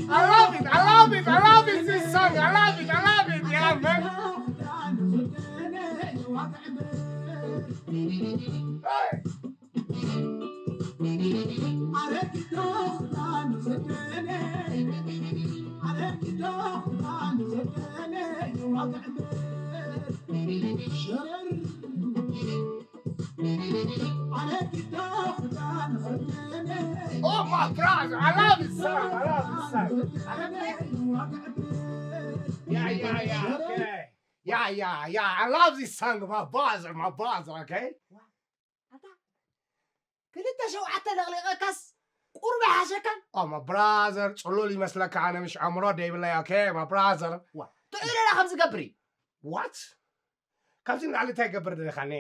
I love it, I love it, I love it, this song, I love it, I love it, yeah, man. Hey. Oh my brother, I love this song, I love this song. Yeah, yeah, yeah, okay. Yeah, yeah, yeah, I love this song, my brother, my brother, okay? ኣታ ክልተ ሸውዓተ ለቕሊቐካስ ቁሩብ ኣይሓሸካን? Oh my brother, ጽሉል ይመስለካ፣ ኣነ ምሽ ኣእምሮ ደይብለይ፣ okay? My brother. ዋ፣ ጥዑይ ደላ ከም ዝገብር እዩ። What? ካብዚ ንላዕሊ እንታይ ይገብር ደለኻ? ነ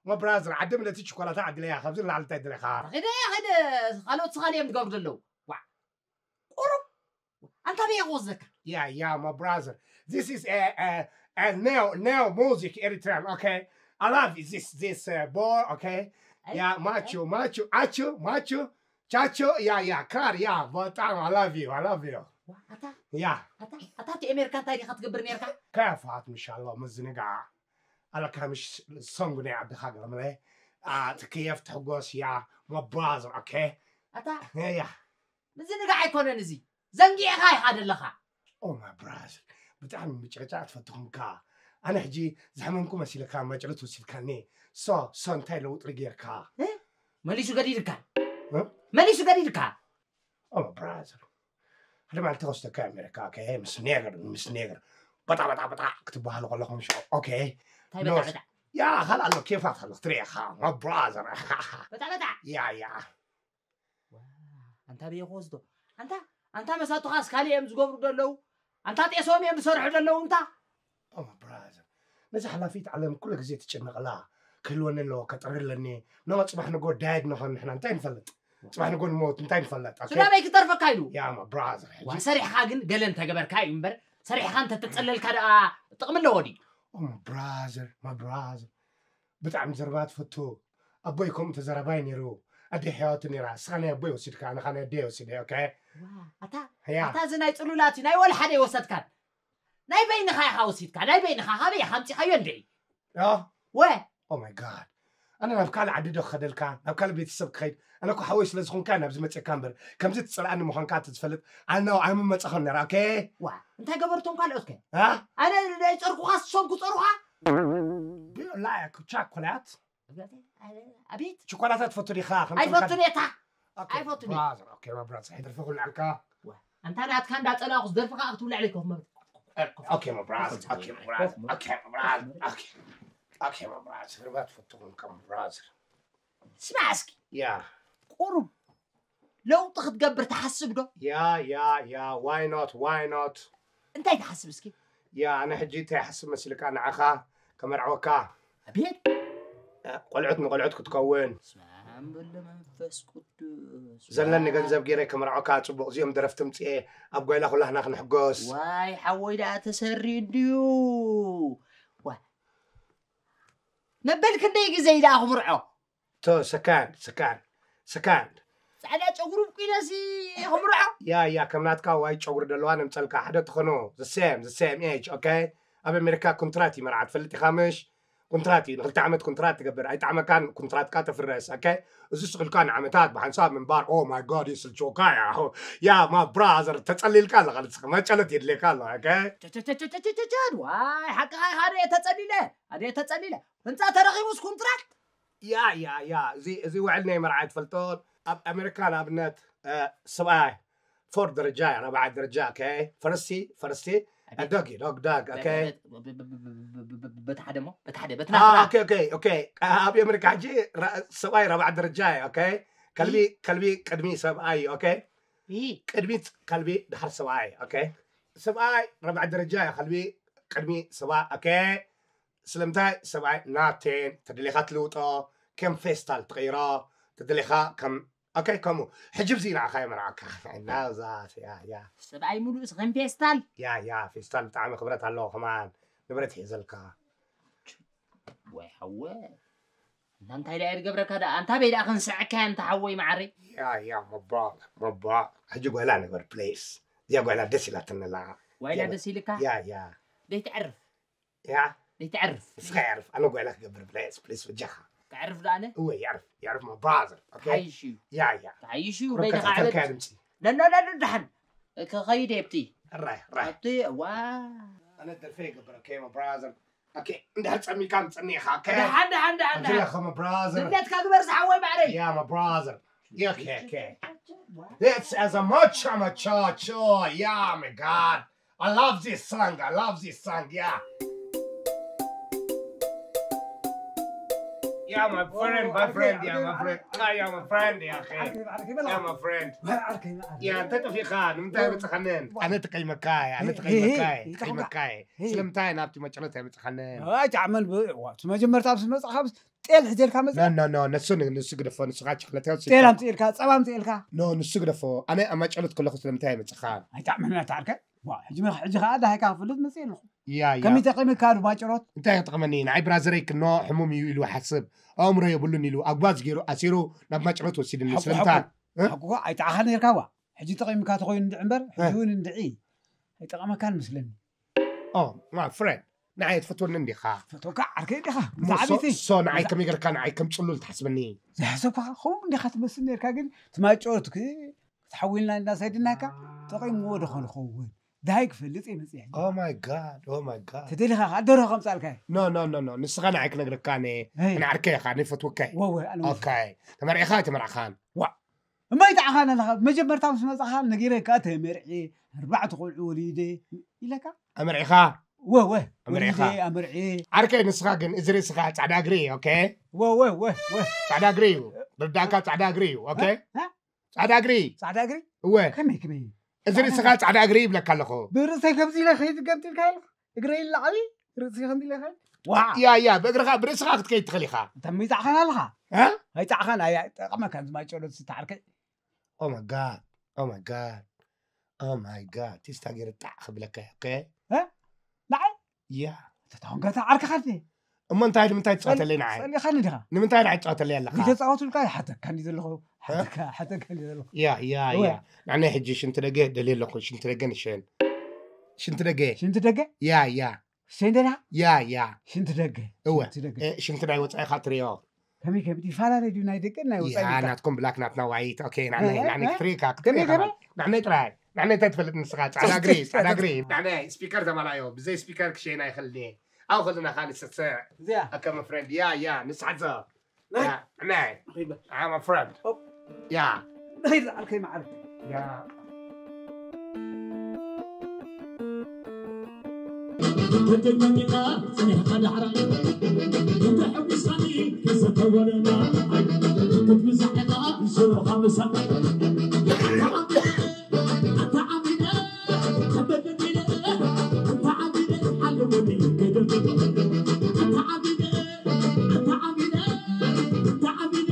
my brother፣ ዓዲ ምለቲ ችኮላታ ዓድለያ፣ ካብዚ ንላዕሊ እንታይ ደለኻ? ኸደ ኸደ ካልኦት ስኻል እዮም ዝገብሩ ዘለዉ። ዋ፣ ቁሩብ ኣንታ በየ ክወስደካ። Yeah, yeah, my brother. This is a, a, a neo, neo music Eritrean, okay? I love it, this, this uh, boy, okay? Yeah, macho, macho, acho, macho, chacho, yeah, yeah, car, yeah, but I love you, I love you. ኣታ Yeah. ኣታ ኣታ እቲ ኣሜሪካ እንታይ ዲኻ ትገብር ነርካ? ከፋት ምሻሎ ምዝንጋዕ ኣለካ ምሽ ሰንጉ ናይ ዓድኻ ገለመለ ትክየፍ ትሕጎስ ያ my brother, okay? ኣታ Yeah. ምዝንጋዕ ኣይኮነን እዚ ዘንጊዕኻ ኢኻ ዘለኻ። Oh my brother፣ ብጣዕሚ ምጭቕጫቕ ትፈትኹምካ። ኣነ ሕጂ ዝሕመምኩ መሲልካ መጭርት ወሲድካኒ። ሶ ሶ እንታይ ለውጢ ጌርካ? መሊሱ ገዲድካ እ? መሊሱ ገዲድካ። Oh my brother፣ ሓደ መዓልቲ ከስተካ ኣሜሪካ፣ okay? ምስ ኔገር ምስ ኔገር በጣ በጣ በጣ ክትበሃሉ ከለኹም ሽ okay? እንታይ በጣ በጣ? ያ ካልእ ኣሎ፣ ኬፋት ኣሎ ክትሪኤኻ my brother። በጣ በጣ። ያ ያ ዋ፣ ኣንታ በየ ክወስዶ ኣንታ ኣንታ መሳቱኻስ ካልእ እዮም ዝገብሩ ዘለዉ ኣንታ ጤሶም እዮም ዝሰርሑ ዘለዉ እንታ Oh my brother፣ ነዚ ሓላፊት ዓለም ኩሉ ግዜ ትጭነቕላ ክህልወኒ ኣለዎ ከጥርግለኒ። No፣ ፅባሕ ንጎ ዳየድ ንኾን ንሕና እንታይ ንፈልጥ? ፅባሕ ንጎ ንሞት እንታይ ንፈልጥ? Okay? ስጋበይ ክተርፈካ ኢሉ Yeah my brother፣ ሕጂ ዋ ሰሪሕኻ ግን ገለ እንተገበርካ እዩ እምበር ሰሪሕኻ እንተተፀለልካ ደኣ ጥቕሚ ኣለዎ ድዩ? Oh my brother, my brother፣ ብጣዕሚ ዘረባ ትፈቱ። ኣቦይ ከምኡ ተዘራባይ ነይሩ። ኣደይ ሕያወቱ ነይራ። እስኻ ናይ ኣቦይ ወሲድካ፣ ኣነ ኸኣ ናይ ኣደይ ወሲደ። ኦኬ። ዋ፣ ኣታ ያ። ኣታ እዚ ናይ ጽሉላት እዩ፣ ናይ ወላ ሓደ ኣይወሰድካን። ናይ በይንኻ ኢኻ ወሲድካ፣ ናይ በይንኻ ካበይ ኢኻ ኣምጺኻዮ እንድዒ? ያ። ወ Oh my God። ኣነ ናብ ካልእ ዓዲ ዶ ክኸደልካ፣ ናብ ካልእ ቤተሰብ ክኸይድ? ኣነ እኮ ሓወይ ስለ ዝኾንካ ናብዚ መጺእካ እምበር፣ ከምዚ ትጸልኣኒ ምዃንካ እንተዝፈልጥ፣ ኣነ ኣይምመጻኹን ነይረ። ኦኬ። ዋ፣ እንታይ ገበርቶም ካልኦት ከ? ኣ? ኣነ ናይ ጸርኩኻ ንሶም ክጸሩኻ? ላይክ ቻኮላት ኣቤት ችኮላታ ትፈቱ ዲኻ? ከም ኣይፈቱን እየ። ኣይፈቱን እየ። ብራዘር፣ ኦኬ፣ ብራዘር፣ ሕደርፈ ኩሉ ዓልካ። ኣንታ ናትካ እንዳጸላኹ ዝደርፊ ከዓ ክትብልዕ ለይኮፍ መብት ኦኬ፣ ብራዘር፣ ኦኬ፣ ብራዘር፣ ኦኬ፣ ብራዘር፣ ኦኬ፣ ኦኬ፣ ብራዘር፣ ርባት ፈትኹም ከም ብራዘር። ስማዕ እስኪ ያ ቁሩብ ለውጢ ክትገብር ትሓስብ ዶ? ያ ያ ያ ዋይ ኖት ዋይ ኖት እንታይ ትሓስብ እስኪ? ያ ኣነ ሕጂ እንታይ ይሓስብ መሲልካ ንዓኻ ከመርዕወካ ኣቤት ቆልዑት ንቆልዑት ክትከውን ስማም በለ መንፈስ ቅዱስ ዘለኒ ገንዘብ ገይረ ከመርዖካ ጽቡቕ እዚኦም ደረፍቲ ምጽኤ ኣብ ጓይላ ኩላህና ክንሕጎስ ዋይ ሓወይ ደኣ ተሰሪ እንድዩ ዋ መበል ክንደይ ግዜ ኢዳ ኣኽምርዖ ቶ ሰካን ሰካን ሰካን ጻዕዳ ጨጉሪ ብቁነሲ ኣኽምርዖ ያ ያ ከም ናትካ ዋይ ጨጉሪ ደለዋ ነምጸልካ ሓደ ትኾኑ the same the same age okay ኣብ ኣሜሪካ ኩንትራት ይመርዓ ትፈልጥ ኢኻ ምሽ ኩንትራት እዩ ንክልተ ዓመት ኩንትራት ትገብር ኣይጣዕመካን ኩንትራትካ ተፍረስ okay እዚ ስክልካ ንዓመታት ብሓንሳብ ምንባር oh my god ይስልችወካ ያ ያ my brother ተጸሊልካ ኣለኻ ንስኻ መጨለት የድልየካ ኣሎ okay ዋይ ሓቅኻ ኢኻ ኣደ ተጸሊለ ኣደ ተጸሊለ ህንጻ ተረኺቡስ ኩንትራት ያ ያ ያ እዚ እዚ ውዕል ናይ መርዓ ትፈልጦ ኣብ ኣሜሪካ ንኣብነት ሰብኣይ ፎር ደረጃ ራብዓይ ደረጃ okay ፈረስቲ ፈረስቲ ዶጊ ዶግ ዳግ okay በቲ ሓደ ሞ በቲ ሓደ በቲ ናትካ okay okay okay ኣብ ኣሜሪካ ሕጂ ሰብኣይ ራብዓይ ደረጃ okay ከልቢ ከልቢ ቅድሚ ሰብኣይ okay ቅድሚት ከልቢ ድሓር ሰብኣይ okay ሰብኣይ ራብዓይ ደረጃ ከልቢ ቅድሚ ሰብኣይ okay ስለምንታይ ሰብኣይ ናቴን ተደሊኻ ትልውጦ ከም ፌስታል ትቕይሮ ተደሊኻ ከም okay ከምኡ ሕጂ ብዚ ንዓኻ የመርዓካ ናብዛት ያ ያ ሰብኣይ ሙሉእ ስኽን ፌስታል ያ ያ ፌስታል ብጣዕሚ ክብረት ኣለዎ ከማን ንብረት ሒዘልካ ወይ ሓወ እንታይ ደኣ ይገብረካ ደኣ ኣንታ በይ ደኣ ክንስዐካ እንተ ሓወይ መዓረይ። ያ ያ መባል መባል ሕጂ ጓላ ነገር ፕሌስ እዚኣ ጓላ ደስ ኢላትኒ ኣላ። ዋይላ ደስ ኢልካ ያ ያ ደይትዕርፍ ያ ደይትዕርፍ እስኻ የዕርፍ ኣነ ጓላ ክገብር ፕሌስ ፕሌስ በጃኻ። ትዕርፍ ደኣነ እወ የዕርፍ የዕርፍ my brother okay ተሓይሽ እዩ ያ ያ ተሓይሽ እዩ ቁሩብ በይንኻ ከታተልካ ዕለት ድምፂ ነኖነዱ ደሓን ክኸይድ የብቲ ራይ ራይ ኣብቲ ዋ ኣነ ደርፈ ይገብር okay my brother okay እንድሕር ፀሚካ ምፅኒ ኢኻ okay ደሓን ደሓን ደሓን ደሓን ኣጅለኸ my brother ድሌትካ ግበር ዝሓወይ ማዕረይ yeah my brother yeah okay okay this is a much I'm a cha cha yeah my god I love this song I love this song yeah yeah my friend my friend yeah my friend ah, yeah my friend yeah okay yeah my friend yeah እንተ ጠፊኻ ንምንታይ መፅኻንን ኣነ ተቀይመካ ኣነ ተቀይመካ ተቀይመካ ስለምንታይ ናብቲ መጨረታ ይመፅኻንን ጫዕመን መጀመርታ ምስ መፅኻ ጤል ሒዘልካ መፅእ no no no ንሱ ንሱ ግደፎ ንስኻ ችክለታ ጤል ኣምፅእልካ ፀባ ኣምፅእልካ no ንሱ ግደፎ ኣነ ኣብ ማጨሎት ከለኹ ስለምንታይ ኣይመፅኻን ኣይጣዕመና ታዓርከ ሕጂ ከዓ ዳሃይካ ክፍልጥ መፅእ ኣለኹ ያ ያ ከመይ ተቂምካ ዱ ማጨሎት እንታይ ክጠቕመኒ ንዓይ ብራዘረይ ክኖ ሕሙም እዩ ኢሉ ሓስብ ኣእምሮ የብሉን ኢሉ ኣጓዝ ገይሩ ኣሲሩ ናብ ማጨሎት ወሲድኒ ሓቁ ስለምንታይ ሓቁ ኣይጣዕኻን ነርካ ዋ ሕጂ ጠቂምካ ተኮይኑ እንድዒ እምበር ሕጂ እውን እንድዒ ኣይጠቐመካን ምስለኒ oh my friend ንዓይ ትፈትወኒ እንዲኻ ፈቶካ ዓርከይ ዲኻ ብዛዕባ so ንዓይ ከመይ ጌርካ ንዓይ ከም ፅሉል ትሓስበኒ ዝሓሰብካ ከምኡ እንዲኻ ትመስል ነርካ ግን ትማጨወት ክትሓዊልና እንዳሰድናካ ጠቂምዎ ዶ ከንኸውን ዳይ ክፈልጥ እየ መፅአ oh my god oh my god ተደሊኻ ከዓ ደርሆ ከምፃልካ no no no no ንስኻ ንዓይ ክነግረካ ነ ንዓርከ ኢኻ ንፈትወካ ወወ okay ተመርዒኻ ኣይተመርዕኻን እማይ ተዓኻን ኣለኻ መጀመርታ ምስ መፃኻ ነጊረካ ተመርዒ ኣርባዕተ ቆልዑ ወሊደ ኢለካ ኣመርዒኻ ወወ ኣመርዒኻ ኣመርዒ ዓርከይ ንስኻ ግን እዚ ርእስኻ ፃዕዳ እግሪ okay ወወ ወወ ፃዕዳ እግሪ እዩ ርዳእካ ፃዕዳ እግሪ እዩ okay ፃዕዳ እግሪ ፃዕዳ እግሪ እወ ከመይ ከመይ እዚ ርእስኻ ፃዕዳ እግሪ ይብለካ ኣለኹ ብርእሰይ ከምዚ ኢለ ከይትገብትልካ ኢልካ እግረይ ይላዓሊ ርእሲ ከምዚ ኢለ ከ ዋ ያ ያ ብእግርኻ ብርእስኻ ክትከይድ ትኽእል ኢኻ እንተ ሚዛዕኻን ኣለኻ እ? ኣይፃዕኻን ኣያ ጠቐመካ ዝማጨሎ ዝተዓርከ oh my god oh my god oh my god ቲስታ ገይረ ጣዕ ክብለካ okay ንዓይ ያ ተታወንካ ተዓርከኻ እሞ እንታይ ንምንታይ ትፃወተለይ ንዓይ ፀሊኻኒ ዲኻ ንምንታይ ንዓይ ትፃወተለይ ኣለኻ ይተፃወቱልካ ይሓተካ እንዲ ዘለኹ ሓተካ ሓተካ እንዲ ዘለኹ ያ ያ ያ ንዓናይ ሕጂ ሽንቲ ደገ ደልየ ኣለኹ ሽንቲ ደገ ንሸን ሽንቲ ደገ ሽንቲ ደገ ያ ያ ሸንደዳ ያ ያ ሽንቲ ደገ እወ ሽንቲ ደገ እ፣ ሽንቲ ናይ ወፃኢኻ ትሪኦ ከመይ ከመይ ይፈላለ ድዩ ናይ ደቅን ናይ ወፃኢ ያ ኢልካ? ናትኩም ብላክ ናትና ዋይት okay ንዓናይ እ፣ ንዓናይ እ፣ ክትሪእካ ከመይ ክትሪእካ ከመይ ንዓናይ ጥራይ ንዓናይ እንታይ ትፈልጥ ንስኻ ፃዕዳ እግሪ ፃዕዳ ፃዕዳ እግሪ ንዓናይ ስፒከር ተማላዮ ብዘይ ስፒከር ክሸይና ይኽእል እየ ኣብ ከለና ከዓ ንስሰ እዚኣ ኣከመ ፍሬንድ ያ ያ ንስሓዘ ናይ- ያ ንዓይ ሪበ I'm a friend ኦፕ። ያ ናይ ዝዓርከይ መዓር ያ ተደሚምካ ጽኒሕካ ዳሕራይ እንተ ሓጒስካኒ ክዝተ ወረና ክትብዛሕ ኢኻ ሽሮኻ ምሳይ ኣታ ዓሚለ ኣታ ዓሚለ ኣታ ዓሚለ ሓለወኒ ገደብ ኣታ ዓሚለ ኣታ ዓሚለ ኣታ ዓሚለ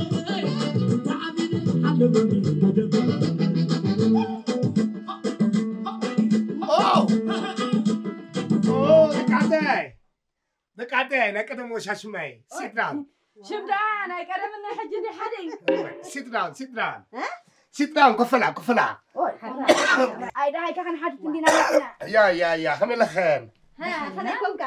ኣታ ዓሚለ ሓለወኒ ገደብ ኦ ኦ ደቃተይ ደቃተይ ናይ ቀደም ወሻሽመይ sit down ሽምዳ ናይ ቀደምን ናይ ሕጂ እንዲ ሓደ እዩ። sit down sit down እ? sit down ኮፈላ ኮፈላ ኦይ፣ ሓራ። ኣይ ደሃይካ ከነሓትት እንዲና መፂና። ያ ያ ያ ከመይ ኣለኽን ሃ፣ ከመይ ኮንካ?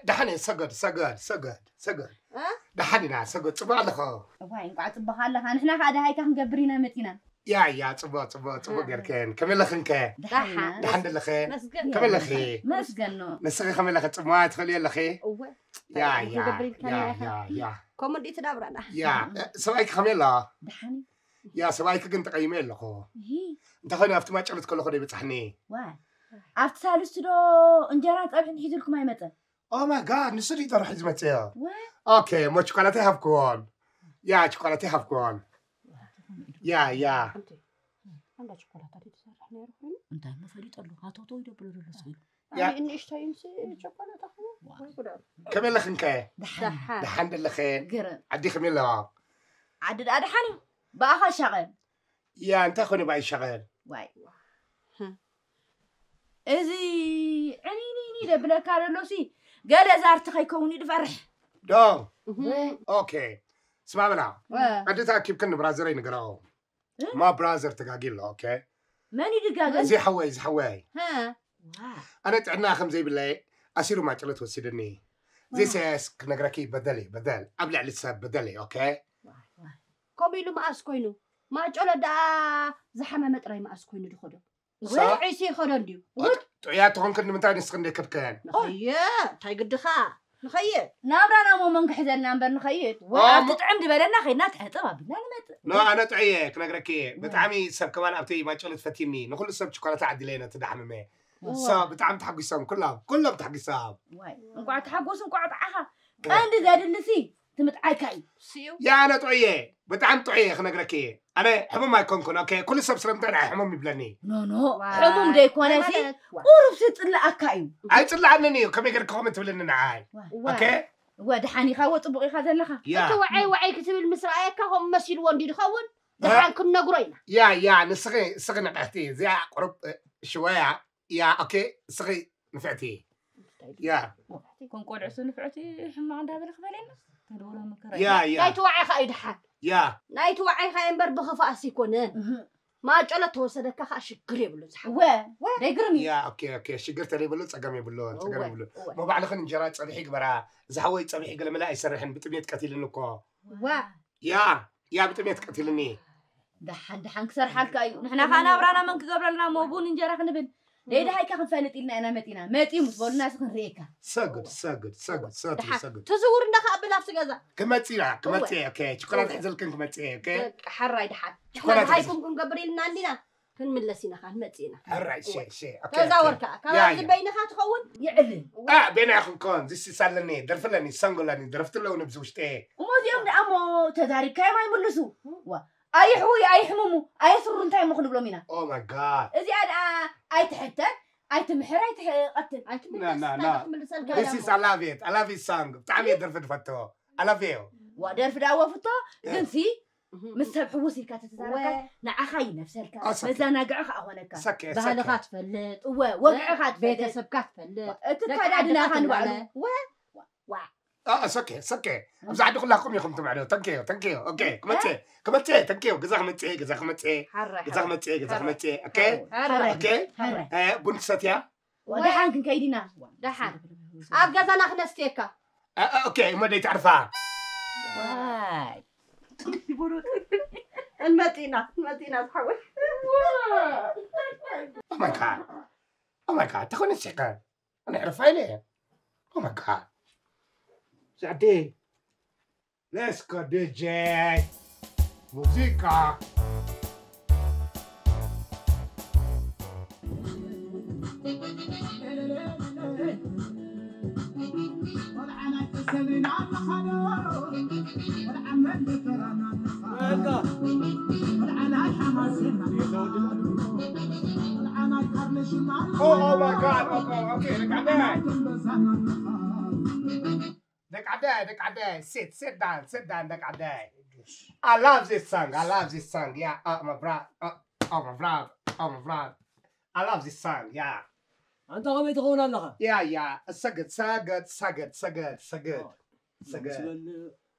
ደሓን እየ ሰገድ ሰገድ ሰገድ ሰገድ እ? ደሓን ኢና ሰገድ ፅቡቅ ኣለኸ እዋይ፣ እንቋዕ ፅቡቅ ኣለኻ። ንሕና ከዓ ደሃይካ ክንገብር ኢና መፂና። ያ ያ ፅቡቅ ፅቡቅ ፅቡቅ ጌርክን ከመይ ኣለኽን ከ ደሓን። ደሓን ደለኽን መስገን። ከመይ ኣለኺ መስገን ነው። ንስኺ ከመይ ኣለኺ ፅቡቅ ትኽእሊ ኣለኺ እወ። ያ እንታይ ያ ክንገብር ኢልካ ያ ነይርካ? ያ ያ ከምኡ እንዲ ትዳብራና። ያ ሰብኣይኪ ከመይ ኣሎ ደሓን። ያ ሰብኣይኪ ግን ተቀይመ ኣለኹ ይሂ። እንተኾነ ኣብቲ ማጨሎት ከለኹ ደይበፃሕኒ ዋይ። ኣብቲ ሳልስቲ ዶ እንጀራ ፀብሕን ሒዙልኩም ኣይመፀን? Oh my god ንሱ ድዩ ጠርሑ ዝመፅኦ ዋይ። okay እሞ ችኮላታ ይሃብክዎን ያ ችኮላታ ይሃብክዎን ያ ያ ሓንቲ ሓንዳ ቸኮላታ ድዩ ትሰርሕ ነይሩ ኮይኑ እንታይ እሞ ፈሊጠሉ ሃተውተው ይደብሎ ዘሎ ስኢሉ ያ። ኣነ ንእሽተይ ምስ ቸኮላታ ኮይኑ ወይ ጉዳሉ ከመይ ኣለኽን ከ ደሓን ደሓን ደሓን ደለኸ ግርም ዓዲ ከመይ ኣለዋ ዓዲ ደኣ ደሓን እዩ ብኣኻ ሻቐል ያ እንታይ ኮነ ባይ ሻቐል ዋይ እዚ ዕኒኒኒ ደብለካ ደሎሲ ገለ ዛርቲ ከይከውን እዩ ድፈርሕ ዶ እህ። ኦኬ ስማ በላ። ቀዲ ተኣኪብክን ንብራዘረይ ንገራኦ። ማ ብራዘር ተጋጊ ኣሎ። ኦኬ። መን እዩ ድጋገ? እዚ ሓወይ፣ እዚ ሓወይ። ኣነ ጥዕና ከም ዘይብለይ ኣሲሩ ማጨሎት ወሲድኒ። ዘይሰስ ክነግረኪ በደል እዩ፣ በደል። ኣብ ልዕሊ ሰብ በደል እዩ። ኦኬ። ከምኡ ኢሉ መኣስ ኮይኑ? ማጨሎት ደኣ ዝሓመመ ጥራይ መኣስ ኮይኑ ድኸዶ? ወይ ዒሲ ይኸዶ እንድዩ። ጥዑያት ተኾንክን ንምንታይ ንስኽን ደይከድከን? ንኸየ፣ እንታይ ግድኻ? ንኸየ። ናብራና እሞ መን ክሕዘልና እምበር ንኸይድ። ወይ ኣብቲ ጥዕም ዝበለና ኸይድና ትሕጥብ ኣቢልና ንመጽእ። ኖ፣ ኣነ ጥዑየ ክነግረኪ እየ። ብጣዕሚ ሰብ ከማን ኣብቲ ማጨሎት ፈቲኒ። ንኹሉ ሰብ ችኮላታ ዓዲለ እየ ነቲ ዳሕምመ። እዋ። ሶ ብጣዕሚ ተሓጒሶም ኩሎም፣ ኩሎም ተሓጒሶም። ዋይ፣ እንቋዕ ተሓጎሱ፣ እንቋዕ ጠዓኻ። ቀንዲ ዘድልሲ ትምጥዓይካ እዩ። ስዩ። ያ፣ ኣነ ጥዑየ፣ ብጣዕሚ ጥዑየ ክነግረኪ እየ። ኣነ ሕሙም ኣይኮንኩን። ኦኬ፣ ኩሉ ሰብ ስለምንታይ ንዓይ ሕሙም ይብለኒ? ኖ፣ ኖ፣ ዋይ፣ ሕሙም ደይኮነ ሲ፣ ማለት? ቁሩብ ሲ ጽላኣካ እዩ። ኣይጽላኣንን እዩ፣ ከመይ ገርክኹም ትብልኒ ንዓይ? ዋይ። ኦኬ? እወ፣ ደሓን ኢኻ፣ እወ፣ ጽቡቕ ኢኻ ዘለኻ። ያ። እቲ ወዓይ ወዓይ ክትብል ምስ ረኣየካ ከምኡ መሲልዎ እንድዩ ዝኸውን? እ? ደሓን ክንነግሮ ኢና። ያ፣ ያ፣ ንስኺ፣ ንስኺ ንቕሕቲ፣ እዚኣ ቁሩብ፣ እ፣ ሽወያ፣ ያ፣ ኦኬ፣ ንስኺ ንፍዕቲ። ያ። ከም ቆልዑ ሱ ንፍዕቲ ሕማቕ እንዳበለ ክበለና። ተደውሎ ምክራ ያ፣ እዩ። ያ። ናይቲ ወዓይኻ እዩ ደሓን። ያ። ናይቲ ወዓይኻ እየ እምበር ብኽፋእሲ ኣይኮነን። እህ። ማጨሎ ተወሰደካ ኸዓ ሽግር የብሉን ዝሓወይ። ወ፣ ወ። ደይግርም እዩ። ያ፣ ኦኬ፣ ኦኬ። ሽግር ተለይብሉ ጸገም የብሉን፣ ጸገም እወ፣ የብሉን። እወ። ሞ ባዕልኽን እንጀራ ጸብሒ ግበራ። ዝሓወይ ጸብሒ ገለመለ ኣይሰርሕን፣ ብጥሜት ቀቲልኒ እኮ። ዋ። ያ፣ ያ ብጥሜት ቀቲልኒ። ደሓን፣ ደሓን ክሰርሓልካ እዩ። ንሕና ኸዓ ናብራና መን ክገብረልና እሞ ቡን እንጀራ ክንብል። ደይ ደሃይካ ክንፈልጥ ኢልና ኢና መጢና። መጺኡ ምስ በሉና ሲ ክንርእየካ። ሰግድ፣ ሰግድ፣ ሰግድ፣ ሰግድ፣ ደሓን። ሰግድ። ትዝውር እንዳ ኸዓ ብል ኣብቲ ገዛ። ክመጽእ ኢና፣ ክመጽእ እወ። እየ፣ ኦኬ። ችኮላት እወ። ሒዘልክን ክመጽእ እየ፣ ኦኬ። በቃ፣ ሓራይ ደሓን። ችኮላት ችኮላት ሒዘ- ሃይኩም ክንገብር ኢልና እንዲና። ክንምለስ ኢና፣ ኸዓ ንመጽእ ኢና። ሕራይ፣ እወ። ሸ፣ ሸ፣ ኦኬ፣ ኦኬ። ተዛወር ከኣ። ካብ ያ፣ ኣብዚ ያ። በይንኻ ትኸውን? ይዕልል። አ፣ ቤና ይኹን ኮን፣ ዚስ ይሳለኒ፣ ደርፍለኒ፣ ሰንጎለኒ፣ ደረፍትለዉ ንብዚ ውሽጤ። እሞ እዚኦም ደኣ እሞ ተዛሪብካዮም ኣይምልሱ። ዋ፣ ኣይሕውዩ፣ ኣይሕምሙ፣ ኣየስርሩ እንታይ እሞ ክንብሎም ኢና? Oh my God። እዚኣ ደኣ ኣይትሕተት፣ ኣይትምሕር፣ ኣይትቀትል። ኣይትምለስ፣ ና፣ ና፣ እንታይ ና። ክትምልሰልካ This እያ is እሞ? I love it. I love this song. ብጣዕሚ እየ ደርፊ ዝፈትዎ። I love you። ዋ፣ ደርፊ ደኣ ወፍቶ፣ እ። ግንሲ እህ። ምስ ሰብ ሕውስ ኢልካ ተተዛረብካ፣ ወ- ንዓኻ ይነፍሰልካ፣ ኣሰኪ። መዘናግዒ ከኣ ኾነካ። ኣሰኪ፣ ኣሰኪ። ባህልኻ ትፈልጥ፣ እወ፣ ወግዕኻ ትፈልጥ። ቤተሰብካ ትፈልጥ። እቲ ደቂ ኣከዳድናኻ ዓድኻ ንባዕሉ። ትብላለ። ወ-፣ ዋ። ኣ፣ ኣሰኪ፣ ኣሰኪ። ኣብዚ ዓዲ ኩላኩም ኢኹም ትምዕዱ። ተንኪዩ፣ ተንኪዩ። ኦኬ፣ እ? ክመጽእ፣ ክመጽእ፣ ተንኪዩ። ገዛ ክመጽእ፣ ገዛ ክመጽእ። ሓራይ፣ ገዛ ሓራይ። ክመጽእ፣ ገዛ ሓራይ። ክመጽእ። ኦኬ? ሓራይ። ሓራይ። ኦኬ? ሓራይ። እ፣ ቡን ክሰትያ? ዋ፣ ደሓን ክንከይድ ኢና። ደሓን። ኣብ ገዛና ክነስትየካ። እ፣ እ፣ ኦኬ፣ እሞ ደይ ተዕርፋ። ዋይ። እንመጺና፣ እንመጺና ዝሓወይ። Oh my God. Oh my God. ተኾነ ሲሕካ። ኣነ ዕርፋ ኢለ እየ። Oh my God. ዛዴ። Let's go, D J. ሙዚቃ። Oh, oh my God. Okay, okay. ደቂ ዓደይ፣ ደቂ ዓደይ፣ sit, sit down, sit down፣ ደቂ ዓደይ። I love this song, I love this song, yeah, oh my brother, oh, oh my brother, oh my brother. I love this song, yeah. ኣንታ ከመይ ትኸውን ኣለኻ? Yeah, yeah, ሰግድ፣ ሰግድ፣ ሰግድ፣ ሰግድ፣ ሰግድ፣ ኦ፣ ሰግድ። ምስ በል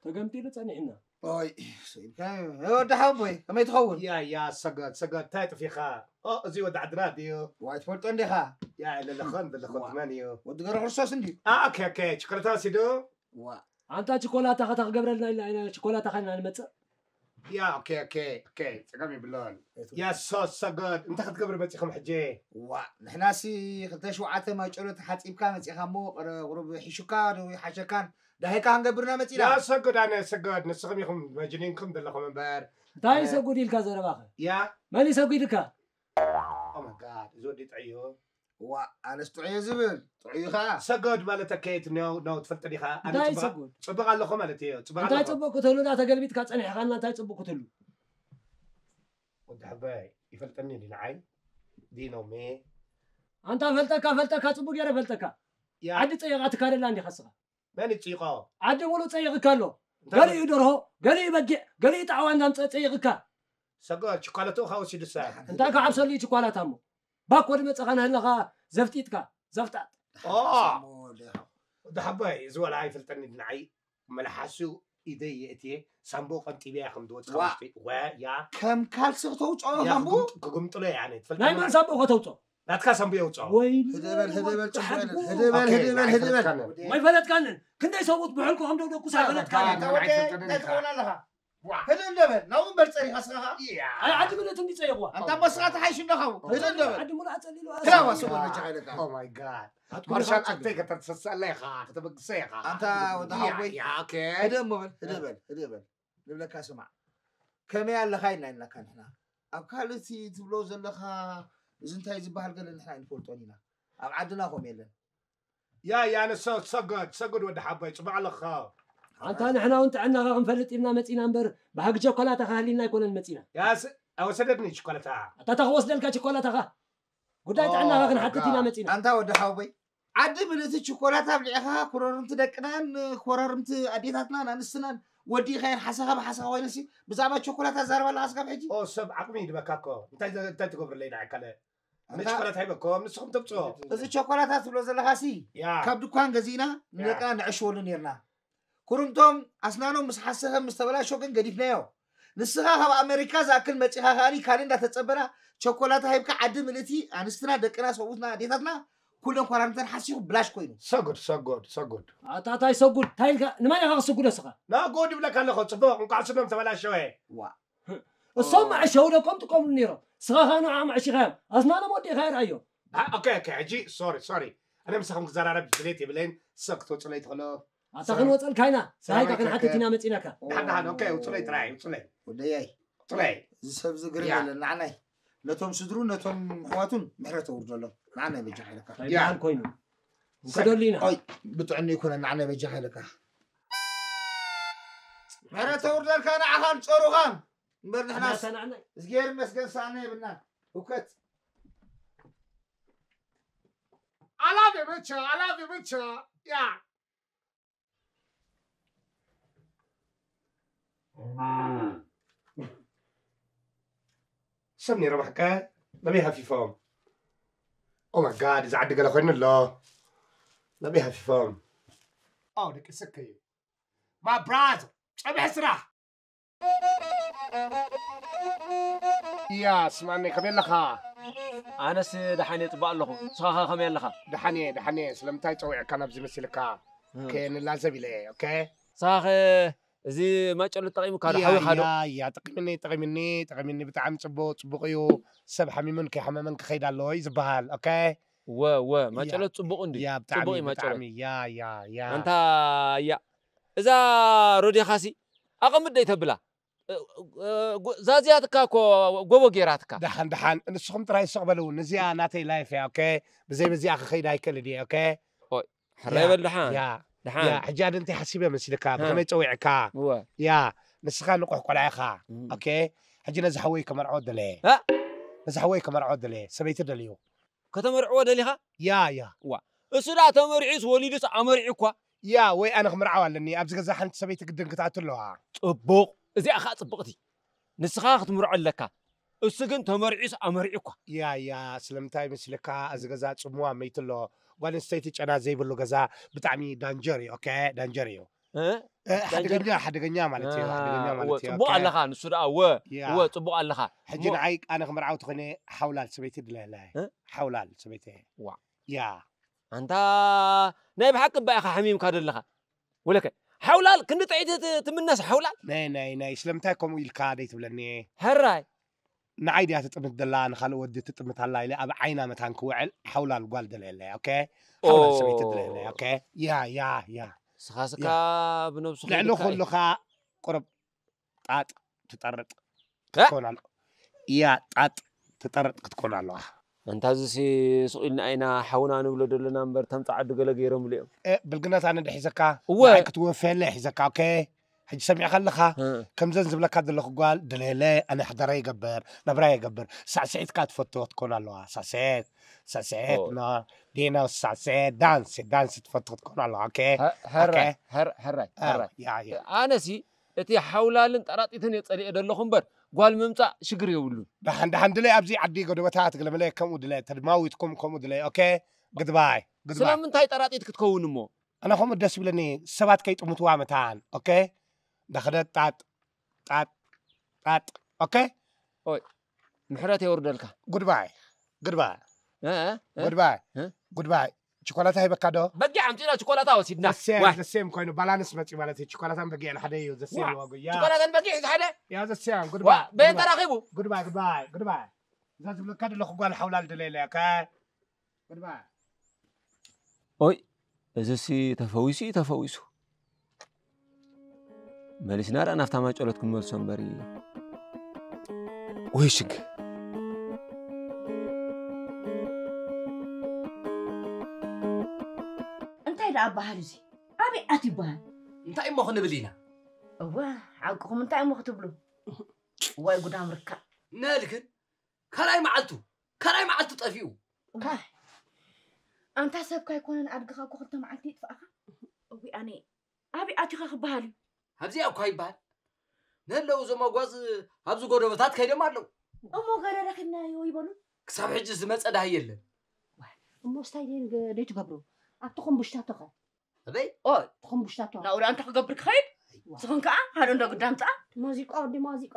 ተገምጢሉ ጸኒሕና። ኦይ፣ ስኢልካ፣ እ፣ ወዲ ሓወቦይ፣ ከመይ ትኸውን? Yeah, yeah, ሰግድ፣ ሰግድ፣ እንታይ ጥፊኻ? ኦ፣ እዚ ወዲ ዓድና ድዩ? ዋይ፣ ትፈልጦ እንዲኻ? ያ፣ ለለኸን፣ ዘለኸን ዋ። መን እዩ? ወዲ ገረ ክርስቶስ እንድዩ። ኣ፣ ኦኬ፣ ኦኬ፣ ችኮላታ ወሲዱ? ዋ። ኣንታ ችኮላታ ኸታ ክገብረልና ኢልና ኢና፣ ችኮላታ ኸና ንመጽእ። ያ፣ ኦኬ፣ ኦኬ፣ ኦኬ፣ ጸገም የብሎን። እቱ። ያ፣ so፣ so good። እንታይ ክትገብሩ መጺኹም ሕጂ? ዋ፣ ንሕናሲ ክልተ ሸውዓተ ማጨሎ ተሓጺብካ መጺኻ እሞ፣ ቀረ-፣ ቁሩብ ሒሹካ ዶ ይሓሸካን፣ ዳሂካ ክንገብርና መጺና። ያ፣ so good፣ ኣነ so good። ንስኹም ኢኹም መጅኒንኩም ዘለኹም እምበር። እንታይ ኣነ ሰጉድ ኢልካ ዘረባኸ? ያ። መን ይሰጉድካ? Oh my God፣ እዚ ወዲ ጥዑይ እዩ። ዋ፣ ኣነስ ጥዑይ እየ ዝብል፣ ጥዑይ እዩ ኸዓ። ሰጎድ ማለት ኣከየት ነው፣ ነው ትፈልጥ ዲኻ? ኣነ እንታይ ጽቡቕ፣ ሰጎድ? ጽቡቕ ኣለኹ ማለት እዩ። ጽቡቕ እንታይ ኣለኹ። ጽቡቕ ክትህሉ ዳ ተገልቢጥካ ጸኒሕካና እንታይ ጽቡቕ ክትህሉ? ወዲ ሕበይ፣ ይፈልጠኒ ዲ ንዓይ? ዲ ነው ሜ? ኣንታ ፈልጠካ፣ ፈልጠካ፣ ጽቡቕ ገይረ ፈልጠካ። ያ። ዓዲ ጸይቓ ትካደላ እንዲኻ ስኻ። መን ይጽይቖ? ዓዲ ሙሉእ ጸይቕካ ኣሎ። እንታይ ገሊኡ ደርሆ፣ ገሊኡ በጊዕ፣ ገሊኡ ጣዕዋ እንዳምጸ ጸይቕካ። ሰጎድ፣ ችኳለትኡ ኸኣ ወሲዱ ሰብ። እንታይ ክዓብሰሉ እዩ ችኳላታ እሞ? ባኮ ድመጸኻ ናህለኻ ዘፍጢጥካ፣ ዘፍጣጥ። ኦ! ሰሙ ወዲ ሓወይ፣ እዚ ወላ ኣይፈልጠኒ ንዓይ፣ መልሓሱ ኢደይ የእትየ ሳምቦ ቀንጢበያ ከም ዝወፅእ ዋ። ውሽጢ ወያ ከም ካልሲ ክተውፅኦ ያ ከምኡ ክጉም- ክጉምጥሎ እያ ነ ትፈልጥ ናይ መን ሳምቦ ከተውፅኦ ናትካ ሳምቦ የውፅኦ ወይ ህደበል ህደበል ጭምበል ህደበል ኦኬ፣ ህደበል ህደበል ኣይፈልጥካን። ወይ ፈለጥካን ክንደይ ሰብኡት ብሕልኩ ከም ደውደኩስ ኣይፈለጥካን ኣንታ ወደ እንታይ ትኸውን ኣለኻ ህደል ደበል ናብኡ እምበር ፀሪኻ ስኻኻ ኣይ ዓዲ ምልእቲ እንዲፀየዋ ኣንታ መስኻት ሓይሽ ኣለኻ ህደል ደበል ዓዲ ሙሉ ኣፀሊሉ ክላዋ ስቦ ነጃ ኢለካ Oh my god ማርሻል ኣክተይ ከተተሰለ ኢኻ ከተበግሰ ኢኻ ኣንታ ወዲ ሓወይ ያ ኦኬ ህደም በል ህደበል ህደበል ንብለካ ስማዕ ከመይ ኣለኻ ኢልና ኢልናካ ንሕና ኣብ ካልእ እቲ ትብሎ ዘለኻ እዚ እንታይ ዝበሃል ገለ ንሕና ኣይንፈልጦን ኢና ኣብ ዓድና ከምኡ የለን ያ ያ ንሶ ሰጎድ ሰጎድ ወዲ ሓቦይ ፅቡቅ ኣለኻ ኣንታ ንሕና እውን ጥዕናኻ ክንፈልጥ ኢልና መፂና እምበር ብሓቂ ቸኮላታ ካህሊና ኣይኮነን መፂና ያ ስ- ኣወሰደትኒ ችኮለታ ኣታ እታ ክወስደልካ ቸኮላታኻ ጉዳይ ጥዕናኻ ክንሓትት ኢና መፂና ኣንታ ወዲ ሓወይ ዓዲ ምልእቲ ችኮላት ኣብሊዕኻ ኮረርምቲ ደቅናን ኮረርምቲ ኣዴታትናን ኣንስትናን ወዲእኻየን ሓሳኻ ብሓሳኻ ኮይነሲ ብዛዕባ ቸኮላት ኣዛርባ ኣለኻ ስጋብ ሕጂ ኦ ሰብ ዓቅሚ ይድበካ እኮ እንታይ እንታይ ትገብርለይ ንዓይ ካለ ኣነ ችኮላት ሃይበኩም ንስኹም ተምፅኦ እዚ ቸኮላታ ትብሎ ዘለኻ ሲ ያ ካብ ድኳን ገዚእና ንደቅና ንዕሽወሉ ነርና ኩርምቶም ኣስናኖም ምስ ሓሰኸ ምስ ተበላሾ ግን ገዲፍናዮ ንስኻ ካብ ኣሜሪካ ዝኣክል መፂኻ ከኣኒ ካልእ እንዳተፀበና ቸኮላታ ሂብካ ዓዲ ምልእቲ ኣንስትና ደቅና ሰብኡትና ኣዴታትና ኩለን ኮራምተን ሓሲኹ ብላሽ ኮይኑ ሰጉድ ሰጉድ ሰጉድ ኣታ እንታይ ሰጉድ እንታይ ኢልካ ንመን ኢኻ ክስጉዶ ስኻ ናጎድ ይብለካ ኣለኹ ፅቡቅ እንኳዕ ስኖም ተበላሸወ ዋ እሶም መዕሸው ደቆም ጥቀምሉ ነይሮም ስኻ ኸዓ ንዓ መዕሽኻዮም ኣስናኖም ወዲእኻ ይርኣዮ ኦኬ ኦኬ ሕጂ ሶሪ ሶሪ ኣነ ምሳኹም ክዘራረብ ድሌት የብለይን ሰብ ክትወፅለይ ትኽእሎ ኣታ ክንወፀልካ ኢና ሰላም ዳይካ ክንሓትት ኢና መፂናካ ደሓን ደሓን ኦኬ ውፅለይ ጥራይ ውፅለይ ወደያይ ውፅለይ እዚ ሰብ ዝግርም ያ። የለን ንዓናይ ነቶም ስድሩ ነቶም ኣሕዋቱን ምሕረት ኣውርደሎም ንዓናይ በጃ ኢለካ እንታይ በዓል ኮይኑ እንከደሉ ኢና ኦይ ብጥዕኒ ይኩነ ንዓናይ በጃ ኢለካ ምሕረት ኣውርደልካ ንዓኻን ፀሩኻን እምበር ንሕናስ ናታ ንዓናይ እግዚኣብሔር ይመስገን ሳእና የብልና ህውከት ኣላፍ የመቻ ኣላፍ የመቻ ያ ሰብ ነይሮም ሓቀ ናበይ ሃፊፎም ኦማይ ጋድ እዚ ዓዲ ገለ ኮይኑ ኣሎ ናበይ ሃፊፎም ኣው ደቂ ሰከዩ my brother ጸብሒ ስራሕ እያ ስማኒ ከመይ ኣለኻ ኣነስ ደሓን እየ ፅቡቅ ኣለኹ ንስኻ ከ ከመይ ኣለኻ ደሓን እየ ደሓን እየ ስለምንታይ ፀዊዕካ ናብዚ መሲልካ ከየንላዘብ ኢለ እየ ኦኬ ንስኻ ከ እዚ ማጨሎ ተጠቂሙካ ዶ ሓዊኻ ዶ ያ ጠቂምኒ ጠቂምኒ ጠቂምኒ ብጣዕሚ ፅቡቅ ፅቡቅ እዩ ሰብ ሓሚሙን ከይሓመመን ክኸይድ ኣለዎ እዩ ዝበሃል ኦኬ ወ ወ ማጨሎ ፅቡቅ እንዲ ያ ፅቡቅ ብጣዕሚ እዩ ማጨሎ ብጣዕሚ ያ ያ ያ ኣንታ ያ እዛ ሮዴኻሲ ኣቐምጥ ደይ ተብላ እ፣ እ፣ ጎ- ዛዝያትካ እኮ ጎቦ ጌራትካ ደሓን ደሓን ንስኹም ጥራይ ስቕ በልው ንዚኣ ናተይ ላይፍ እያ ኦኬ ብዘይ በዚኣ ክኸይድ ኣይክእልን እየ ኦኬ ሕራይ በል ደሓን ያ ደሓን ያ ሕጂ ኣደ እንታይ ሓሲበ መሲልካ ብኸመይ ፀዊዕካ እወ ያ ንስኻ ንቑሕ ቆልዓ ኢኻ ኦኬ ሕጂ ነዚ ሓወይ ከመርዖ ደለየ እ? ነዚ ሓወይ ከመርዖ ደለየ ሰበይቲ ደልዩ ከተመርዕዎ ደሊኻ ያ ያ እሱ ደኣ ተመሪዑስ ወሊዱስ ኣመሪዑ እኳ ያ ወይ ኣነ ክምርዓው ኣለኒ ኣብዚ ገዛ ሓንቲ ሰበይቲ ግድን ክትኣቱ ኣለዋ ፅቡቕ እዚኣ ከዓ ፅብቕቲ ንስኻ ክትምርዖ ኣለካ እሱ ግን ተመሪዑስ ኣመሪዑ እኳ ያ ያ ስለምንታይ መስልካ እዚ ገዛ ፅምዋ መይቱ ኣሎ ጓል ኣንስተይቲ ጨና ዘይብሉ ገዛ ብጣዕሚ ዳንጀር እዩ ኦኬ ዳንጀር እዩ እ? እ፣ ሓደገኛ ሓደገኛ ማለት እዩ ሓደገኛ ማለት እዩ ፅቡቅ ኦኬ። ኣለኻ ንሱ ደኣ ወ ያ። ወ ፅቡቅ ኣለኻ ሕጂ እሞ- ንዓይ ኣነ ክምርዓው ተኾይነ ሓውላል ሰበይቲ ድለለ እ? ሓውላል ሰበይቲ ዋ። ያ ኣንታ ናይ ብሓቂ እባ ኢኻ ሓሚምካ ዘለኻ ወለከ ሓውላል ክንዲ ጥዒት ት- ትምነስ ሓውላል ናይ ናይ ናይ ስለምንታይ ከምኡ ኢልካ ደይ ትብለኒ ሕራይ ንዓይ ድያ ትጥምት ደላ ንካልእ ወዲ ትጥምት ኣላ ኢለ ኣብ ዓይና መታን ክውዕል ሓውላል ጓል ደለየለ ኦኬ ኦ። ሓውላል ሰበይቲ ደለየለ ኦኬ ያ ያ ያ ስኻስካ ብነብሱ ልዕሊ ከይድካ እዩ። ኩሉ ከ ቁርብ ጣጥ ትጠርጥ ከ? ትኮን ኣሎ እያ ጣጥ ትጠርጥ ክትኮን ኣለዋ ኣንታ እዚ ሲ ስቕ ኢልና ኢና ሓውና ንብሎ ዘለና እምበር ተምፃ ዓዲ ገለ ገይሮምሉ እዮም እ፣ ብልግነት ኣነ ድሒዘካ እወ። ንዓይ ክትወፈየለ ሒዘካ ኦኬ ሕጂ ሰሚዕካ ኣለኻ እ። ከምዘን ዝብለካ ዘለኹ ጓል ድለየለ ኣነ ሕደራ ይገብር ነብራ ይገብር ሳዕስዒትካ ትፈትዎ ክትኮን ኣለዋ ሳዕስዒት ሳዕስዒት ኦ። ኖ ዲኖ ሳዕስዒት ዳንስ ዳንስ ትፈቱ ክትኮን ኣለዋ ኦኬ ሀ- ሀራይ ኦኬ። ሀር- ሀራይ አ፣ ሀራይ ያ ያ ኣነሲ እቲ ሓውላልን ጠራጢትን እየ ፀሊኤ ዘለኹ እምበር ጓል ምምፃእ ሽግር የብሉን ደሓን ደሓን ድለይ ኣብዚ ዓዲ ጎደበታት ገለመለ ከምኡ ድለ ተድማዊትኩም ከምኡ ድለይ ኦኬ ግድባይ ግድባይ ስለምንታይ ጠራጢት ክትከውን እሞ ኣነ ከምኡ ደስ ይብለኒ ሰባት ከይጥምትዋ መታን ኦኬ እንዳኸደ ጣጥ ጣጥ ጣጥ። ኦኬ። ኦይ፣ ምሕረት የውርደልካ። ጉድባይ ጉድባይ እ፣ እ፣ እ፣ ጉድባይ እ? ጉድባይ። ችኮላታ ሂበካ ዶ? በጊዕ ኣምፂና ችኮላታ ወሲድና። ዘሴም ዋይ፣ ዘሴም ኮይኑ ባላንስ መፂ ማለት እዩ። ችኮላታን በጊዕን ሓደ እዩ። ዘሴም ዋ፣ ዋጉ ያ ችኮላታን በጊዕ ሓደ። ያ ዘሴም ዋ፣ ጉድባይ በየን ተራኺቡ? ጉድባይ ጉድባይ ጉድባይ። እዛ ዝብለካ ዘለኹ ጓል ሓውላል ድለየለያ ከ ጉድባይ። ኦይ፣ እዚሲ ተፈዊሱ እዩ ተፈዊሱ። መሊስና ደኣ ናብታ ማጨሎት ክንመልሶ እምበር። ወይ ሽግ። እንታይ ደኣ በሃል እዚ? ኣበይ ኣት ይበሃል? እንታይ እሞ ክንብል ኢና? እወ፣ ሓቅኹም እንታይ እሞ ክትብሉ? ወይ ጉዳም ርካብ። ነልክን ካልኣይ መዓልቱ ካልኣይ መዓልቱ ጠፊኡ። ዋይ፣ ኣንታ ሰብካ ኣይኮነን ኣድግኻ እኮ ክልተ መዓልቲ ይጥፋእኻ። እዊ ኣነ ኣበይ ኣቲኻ ክበሃል እዩ? ኣብዚኣ እኳ ይበሃል። ነለው እዞም ኣጓዝ ኣብዚ ጎደቦታት ከይዶም ኣለዉ። እሞ ገለ ረኺብናዮ ይበሉ። ክሳብ ሕጂ ዝመፀ ዳህ የለን። እሞ ስታይ ደይን ደይትገብሩ ኣብቲ ኮምቡሽታቶ ኸ ኣበይ ኦይ ኮምቡሽታቶ ናብኡ ደኣ እንታይ ክገብር ክኸይድ? ስኽን ከዓ ሓደ እንዶ ግዳም ጥኣ። ማዚቃ ወዲ ማዚቃ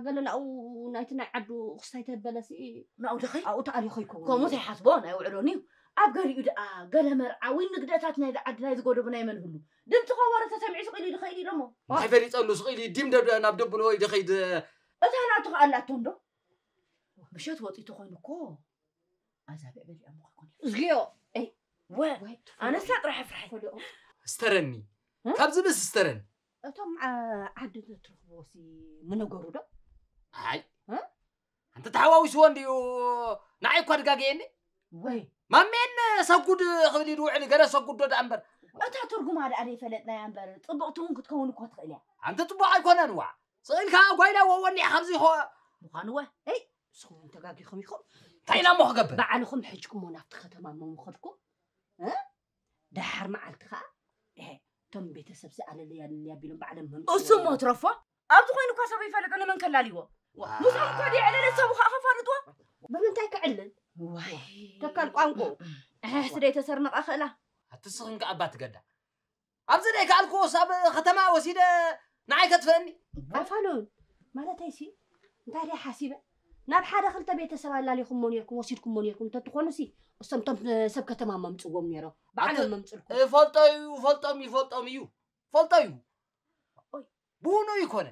ገለ ናብኡ ናይቲ ናይ ዓዱ ክስታይ ተበለሲ ናብኡ ድኸይ ኣብኡ ተኣሊኹ ይከውን ከምኡ ዘይሓስቦ ናይ ውዕሎን እዩ። ኣብ ገሊኡ ደኣ ገለ መርዓ ወይ ንግደታት ናይ ዓዲ ናይ ዝጎደቡ ናይ መን ህሉ ድምፂ ከበሮ ተሰሚዑ ስቕ ኢሉ ይኸይድ ኢሎሞ። እንታይ ፈሊጠሉ ስቕ ኢሉ ድም ናብ ደብሎ ወይ ድኸይድ። እታ ናቱ ከኣላቶ እንዶ ምሸት ወፂኡ ተኾይኑ እኮ ኣዛብዕ በሊዖም እኮ ይኮን እዩ። እዝግዮ ወ ኣነሳ ጥራሕ ፍርሐ ስተረኒ ካብዚ ብስ ስተረኒ እቶም ዓዲ ትረኽብዎ ሲ ምነገሩ ዶ ኣይ ኣንተ ተሓዋዊስዎ እንድዩ። ንዓይ እኳ ድጋገየኒ ወይ ማሜን ሰጉድ ክብል ይድውዕል ገለ ሰጉድ ዶ ደኣ እምበር እታ ትርጉማ ደኣ ዘይፈለጥናያ እምበር ፅብቕቲ እውን ክትከውን እኮ ትኽእል እያ። ኣንተ ፅቡቕ ኣይኮነን ዋ ስቕ ኢልካ ጓይላ ወወኒ ኢኻ ኣብዚ ኾ ምዃኑ ወ ይ ንስኹም እውን ተጋጊኹም ኢኹም። እንታይ ኢና እሞ ክገብር? ባዕልኹም ሕጅኩሞ ናብቲ ከተማ እሞ ምኸድኩም እ? ደሓር መዓልቲ ኸዓ እሄ እቶም ቤተሰብ ኣለለይ ኣለለይ ኣቢሎም ባዕሎም መምፅኡ እሱ እሞ ትረፎ ኣብዚ ኮይኑ እኳ ሰብ ይፈልጥ ንመን ከላልይዎ? ዋ፣ ምስኦም እኳ ድዩ ዕለለ ሰቡ ኸዓ ከፋልጥዎ? ብምንታይ ክዕልል? ዋይ ተካል ቋንቋ እሕሕስ ደይ ተሰርነቐ ኽእላ ኣቲ ስኽን ከኣ ኣባ ትገዳ ኣብዚ ደይ ከኣልክዎስ ኣብ ኸተማ ወሲደ ንዓይ ከጥፍአኒ ኣፋሉን ማለተይሲ እንታይ ደይ ሓሲበ ናብ ሓደ ክልተ ቤተሰብ ኣላሊኹሞ ኔርኩም ወሲድኩሞ ኔርኩም እንተትኾኑሲ እሶም ቶም ሰብ ከተማ መምፅዎም ኔሮም ባዕሎም መምፅልኩም እፈልጦ እዩ እፈልጦም ይፈልጦም እዩ ፈልጦ እዩ ብውኑ ይኮነ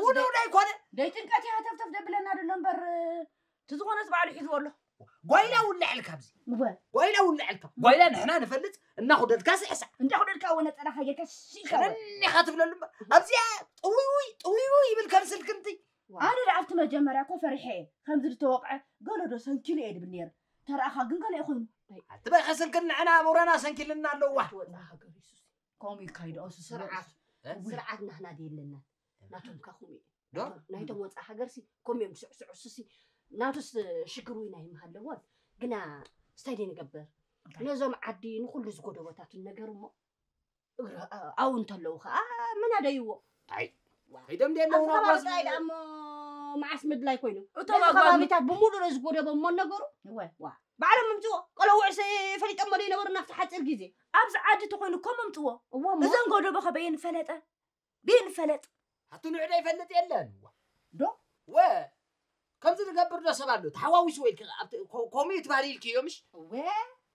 ብውኑ ዳይኮነ ደይ ጭንቀት እያ ሃተፍተፍ ደብለና ደሎ እምበር እቲ ዝኾነስ ባዕሉ ሒዝዎ ኣሎ ጓይላ ውልዐልካ ኣብዚ ጓይላ ውልዐልካ ጓይላ ንሕና ንፈልጥ እናኹደድካ ስሕሳ እንዳኹደድካ ወ ነፀላኻ ጌርካ ሽልካ ነኒኻ ትብለሉ እምበር ኣብዚኣ ጥውይውይ ጥውይውይ ይብል ከም ስልክንቲ ኣነ ደኣ ኣብቲ መጀመርያ እኮ ፈሪሐ እየ ከምዚ ዝተወቕዐ ገሎ ዶ ሰንኪሉ እየ ድብል ነይረ ተረኣኻ ግን ገለ እዩ ኮይኑ ኣትበይ ከስልክን ንዕና ኣእምሮና ሰንኪልና ኣለዋ ትወፅኣ ሃገር ይሱስ ከምኡ ኢልካ ይድኦ ስርዓት ስርዓት ናህና ደየለና ናቶም ካ ከምኡ እዩ ናይቶም ወፃእ ሃገር ሲ ከምኡ እዮም ስዕስዑ ሱሲ ናቱስ ሽግር ወይ ናይ ምሃለዎን ግና ስታይ ደይ ንገብር ነዞም ዓዲ ንኩሉ ዝጎደቦታቱን ነገር እሞ ኣብኡ እንተለዉ ከዓ መናደይዎ ኣይ ከይዶም ደለዉ ኣብዚ ከባቢ ጥራይ ደኣ እሞ መዓስ ምድላይ ኮይኑ እቶም ኣጓጉ ከባቢታት ብምሉእ ዝጎደቦ እሞ ነገሩ ባዕሎም ምምፅዎ ቆለውዕ ፈሊጦሞ ደይነበሩ ናብቲ ሓፂር ግዜ ኣብዚ ዓዲ ተኮይኑ እኮ መምፅዎ እዎ እሞ እዘን ጎደቦ ከበየን ፈለጠ ብየን ፈለጥ ኣቱ ንዑ ዶ ይፈልጥ የለን ዶ ወ ከምዚ ዝገብር ዶ ሰብ ኣሎ ተሓዋዊስዎ ኢልኪ ኣብቲ ኮ- ኮሚት ባሪ ኢልኪዮ ምሽ እወ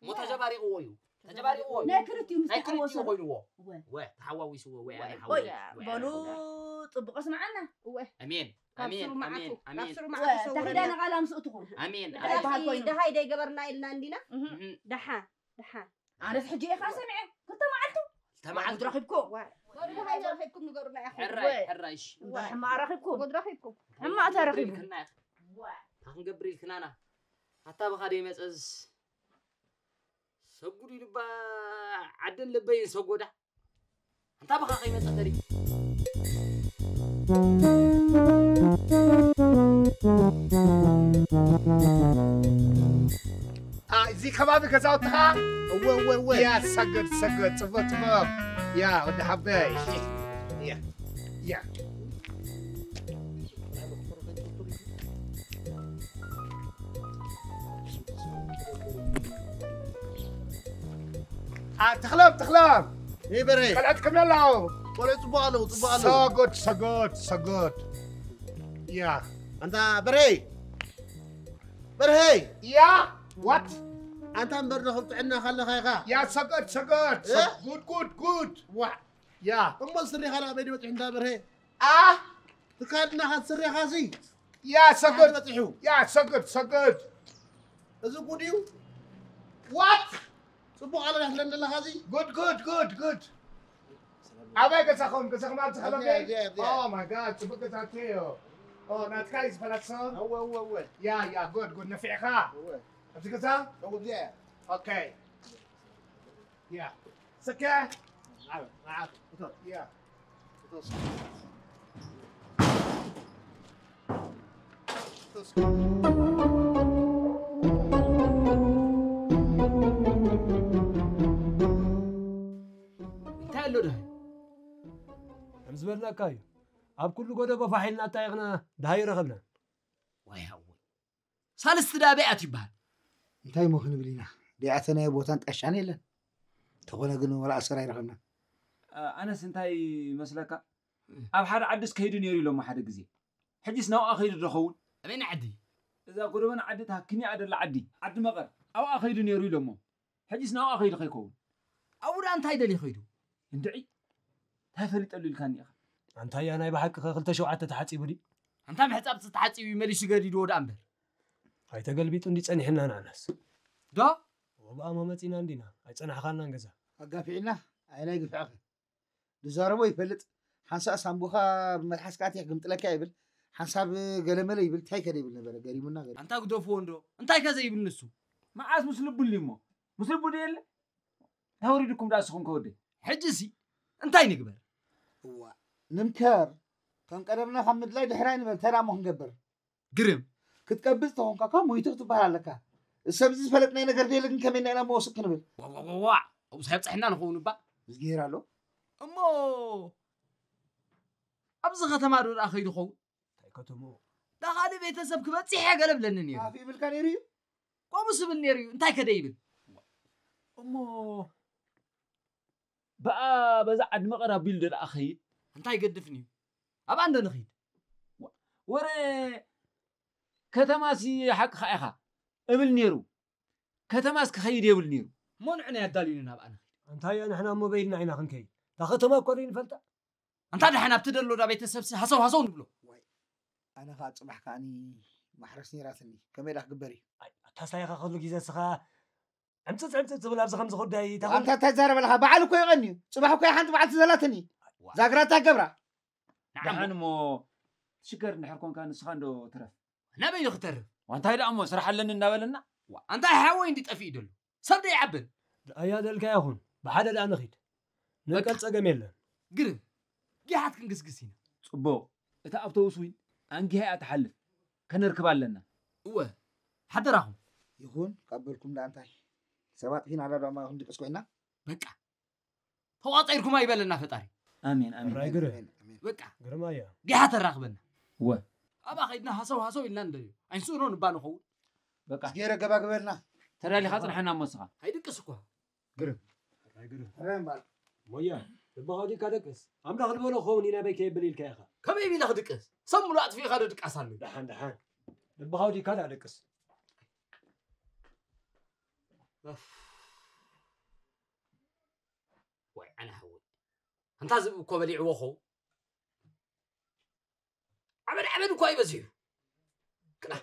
እሞ ተዘባሪቕዎ እዩ ተዘባሪቕዎ እዩ ናይ ክልቲኡ ምስ ናይ ክልቲኡ ተሓወሰ ኮይንዎ ወ- ወ ተሓዋዊስዎ ወ ኣነ ሓወ- ወ- ወ- በሉ ወ- ጽቡቕ ስምዓና እወ ኣሜን ካብ ኣሜን ስሩ መዓቱ ኣሜን ካብ ኣሜን ስሩ ወ- መዓቱ ተኺዳ ሰውረና ንቓላ ምስኡ ትኹን ኣሜን እንታይ ኣሜን በሃል በሃል ኮይኑ? ደሃይ ደይገበርና ኢልና እንዲና እህ፣ ደሓ ደሓ ኣነስ ሕጂ ኢኻ ሰሚዐ ክልተ መዓልቱ ተመዓልቱ ረኺብኩ ወ- ወዲ ደሃይ ረኺብኩም ንገሩና ኢኹም ሕራይ ሕራይሽ እምበር ሕማቕ ረኺብኩም ወዲ ረኺብኩም ሕማቕ ተረኺቡ ክንገርና እንታይ ክንገብር ኢልክናና ኣታ ብኻ ደይመፀስ ሰጉድ ኢሉባ ዓደን ልበይን ሰጎዳ ኣንታ ብኻ ከይመፀ ተሪ እዚ ከባቢ ገዛውትኻ እወ እወ እወ ያ ሰገድ ሰገድ ፅበ ፅበ ያ ወዲ ሓበይ ያ ያ ተኽሎም ተኽሎም ይበርሄ። ቀልዐት ከመይ ኣለዉ? ቆልዑ ጽቡቕ ኣለዉ፣ ጽቡቕ ኣለዉ። ሰጎድ ሰጎድ ሰጎድ። ያ ኣንታ በርሄ፣ በርሄ። ያ ዋት? ኣንታ እምበር ዶ ከም ጥዕና ካለኻ ኢኻ? ያ ሰጎድ ሰጎድ። እ? ጉድ ጉድ ጉድ። ዋ ያ እሞ ስሪኻ ናብ ኣበይ በጺሑ እንዳ በርሄ? ኣ ትካልና ካትስሪኻ ሲ ያ ሰጎድ በጺሑ። ያ ሰጎድ ሰጎድ። እዚ ጉድ እዩ። ዋት? ጽቡቕ ኣለና ትለን ዘለኻ ሲ ጉድ ጉድ ጉድ ጉድ። ኣበይ ገዛኹም? ገዛኹም ኣብዚ ከባቢ? ኣብዚ፣ ኣብዚ፣ ኣብዚ። Oh my God፣ ጽቡቕ ገዛ እኮ እዩ። ኦ ናትካ እዩ ዝፈለሶ? እወ እወ እወ ያ ያ ጉድ ጉድ ነፊዕኻ። እወ ኣብዚ ገዛ? እወ እዚኣ እያ። ኦኬ። ያ ስከ ዓብ ዓብ እቶ ያ እቶ እንታይ ኣሎ ድሃይ? ከም ዝበልናካ እዩ። ኣብ ኩሉ ጎደቦ ፋሕ ኢልና ኣጣይቕና ድሃይ ረኸብና። ዋይ ሃወይ። ሳልስቲ ዳ በይኣት ይበሃል። እንታይ እሞ ክንብል ኢና? ደይኣተናዮ ቦታን ጣሻን የለን። እንተኾነ ግን ወላ ኣሰር ኣይረኸብናን። ኣነስ እንታይ መስለካ፣ ኣብ ሓደ ዓድስ ከይዱ ነይሩ ኢሎሞ ሓደ ግዜ። ሕጂስ ናብኣ ከይዱ ዶ ኸውን? ኣበይና ዓዲ? እዛ ጎደቦና ዓዲ እታ ክኒኣ ደላ ዓዲ፣ ዓዲ መቐር፣ ኣብኣ ከይዱ ነይሩ ኢሎሞ። ሕጂስ ናብኣ ከይዱ ከይከውን? ኣብኡ ደኣ እንታይ ደልዩ ከይዱ? እንድዒ እንታይ ፈሊጠሉ ኢልካኒ ኢኻ? ኣንታያ ናይ ብሓቂ ከ ክልተ ሸውዓተ ተሓጺቡ ድዩ? ኣንታ ምሕጻብ ተሓጺቡ እዩ መሊሱ ገዲድዎ ደኣ እምበር። ኣይተገልቢጡ እንዲ ጸኒሕና ንዓናስ። ዶ? ወብኣሞ መጺና እንዲና ኣይጸናሕኻናን ገዛ። ኣጋፊዕና ኣየናይ ግፍዕኸ? ዝዛረቦ ይፈልጥ። ሓንሳእ ሳምቡኻ ብመልሓስካ ኣትያ ክግምጥለካ ይብል። ሓንሳብ ገለመለ ይብል። እንታይ ከደ ይብል ነበረ? ገሪሙና ገሪሙ። ኣንታ ግደፍዎ እንዶ። እንታይ ከ ዘይብል ንሱ? መዓስ ምስ ልቡ እሞ? ምስ ልቡ ዶ የለ? ተወሪድኩም ደኣ እስኹም ከወደይ። ሕጂ ሲ እንታይ ንግበር? እዋ ንምከር። ከም ቀደምና ካብ ምድላይ ድሕራይ ንበል። እንታይ ደኣ እሞ ክንገብር? ግርም። ክትቀብጽ ተኾንካ እኳ ሞይቱ ክትበሃል ኣለካ። እዚ ሰብ እዚ ዝፈለጥናዮ ነገር ደየለ ግን ከመይ ኢና እሞ ስቕ ክንብል? ዋዋዋዋ ኣብኡ ሳይብጽሕና ንኸውን እባ። ዝገይር ኣሎ። እሞ ኣብዚ ከተማ ዶ ደኣ ከይዱ ኸውን? እንታይ ከተምኡ? ዳ ካልእ ቤተሰብ ክበጽሕ እየ ገለ ብለኒ ነይሩ። ኣፍ ይብልካ ነይሩ እዩ። ከምኡ ስብል ነይሩ እዩ። እንታይ ከደ ይብል? እሞ ብኣ በዛ ዓዲ መቐር ኣቢሉ ዶ ደኣ ኸይድ? እንታይ ገድፍኒ እዩ? ኣብኣ እንዶ ንኸይድ። ወረ ከተማሲ ሓቅኻ ኢኻ እብል ነይሩ። ከተማስ ክኸይድ የብል ነይሩ። እሞ ንዕና ኣዳልዩኒ ናብኣ ንኸይድ። እንታይ እያ ንሕና እሞ በይድና ኢና ክንከይድ? እታ ከተማ እኮ ደይንፈልጣ። ኣንታ ደሓን ኣብቲ ደሎ ዳ ቤተሰብሲ ሃሰው ሃሰው ንብሎ። ኣነ ኸዓ ጽባሕ ከዓኒ ማሕረስ ነይራትኒ። ከመይ ዳ ክግበር እዩ? ኣታ ሳይኻ ከሉ ግዜ እስኻ ዕምጽጽ ዕምጽጽ ዝብል ኣብዚ ከምዚ ጉዳይ ተኾነ። ኣንታ እንታይ ትዛረብ ኣለኻ? በዓል እኮ ይቐንዩ። ጽባሕ እኮ እያ ሓንቲ በዓልቲ ዘላትኒ። ዛግራ እንታይ ገብራ? ደሓን እሞ ትሽገር እንድሕር ኮንካ ንስኻ እንዶ ትረፍ። ናበይ ዶ ክተርፍ? ዋንታይ ደኣ እሞ ስራሕ ኣለኒ እናበለና። ዋ፣ ኣንታይ ሓወይ እንዲ ጠፊኡ ደሎ? ሰብ ዶ ይዓብን? ኣያ ደልካ ይኹን ብሓደ ደኣ ንኺድ። ንቀል ጸገም የለን። ግርም ጊሓት ክንግስግስ ኢና። ጽቡቕ። እታ ኣውቶቡስ እውን ኣንጊሃ እያ ትሓልፍ። ከነርክባ ኣለና። እወ ሓደራኹም። ይኹን ካብ በልኩም ደኣ እንታይ? ሰባት ኺን ኣዳዳማ ክንድቅስ ኮይና? በቃ ተቋጺርኩም ኣይበለና ፈጣሪ። ኣሜን ኣሜን። ራይ ግረ በቃ ግርማ እያ። ጊሓ ተራኽበና። እወ ኣብኣ ኸይድና ሃሰው ሃሰው ኢልና እንደልዮ ኣይንስእኖ ንባ ንኸውን። በቃ እስጌረ ገባ ግበልና። ተዳሊኻ ጽንሐና እሞ እስኻ። ኣይድቅስ እኳ። ራይ ግረ ሞያ ልባኻ ወዲካ ደቅስ ኣምላኽ ዝበሎ ክኸውን ኢና በይ ከየብል ኢልካ ኢኻ። ከመይ ቢለ ክድቅስ ሰብ ምሉእ ኣጥፊእኻ ዶ ድቃስ ኣሎ? ደሓን ደሓን ልባኻ ወዲካ ደኣ ደቅስ። ወይ ዓነ ሓወይ ኣንታ ዝብኢ እኮ በሊዕዎ ኸው። ዓበድ ዓበድ እኳ ይበዝሕ እዩ። ክላ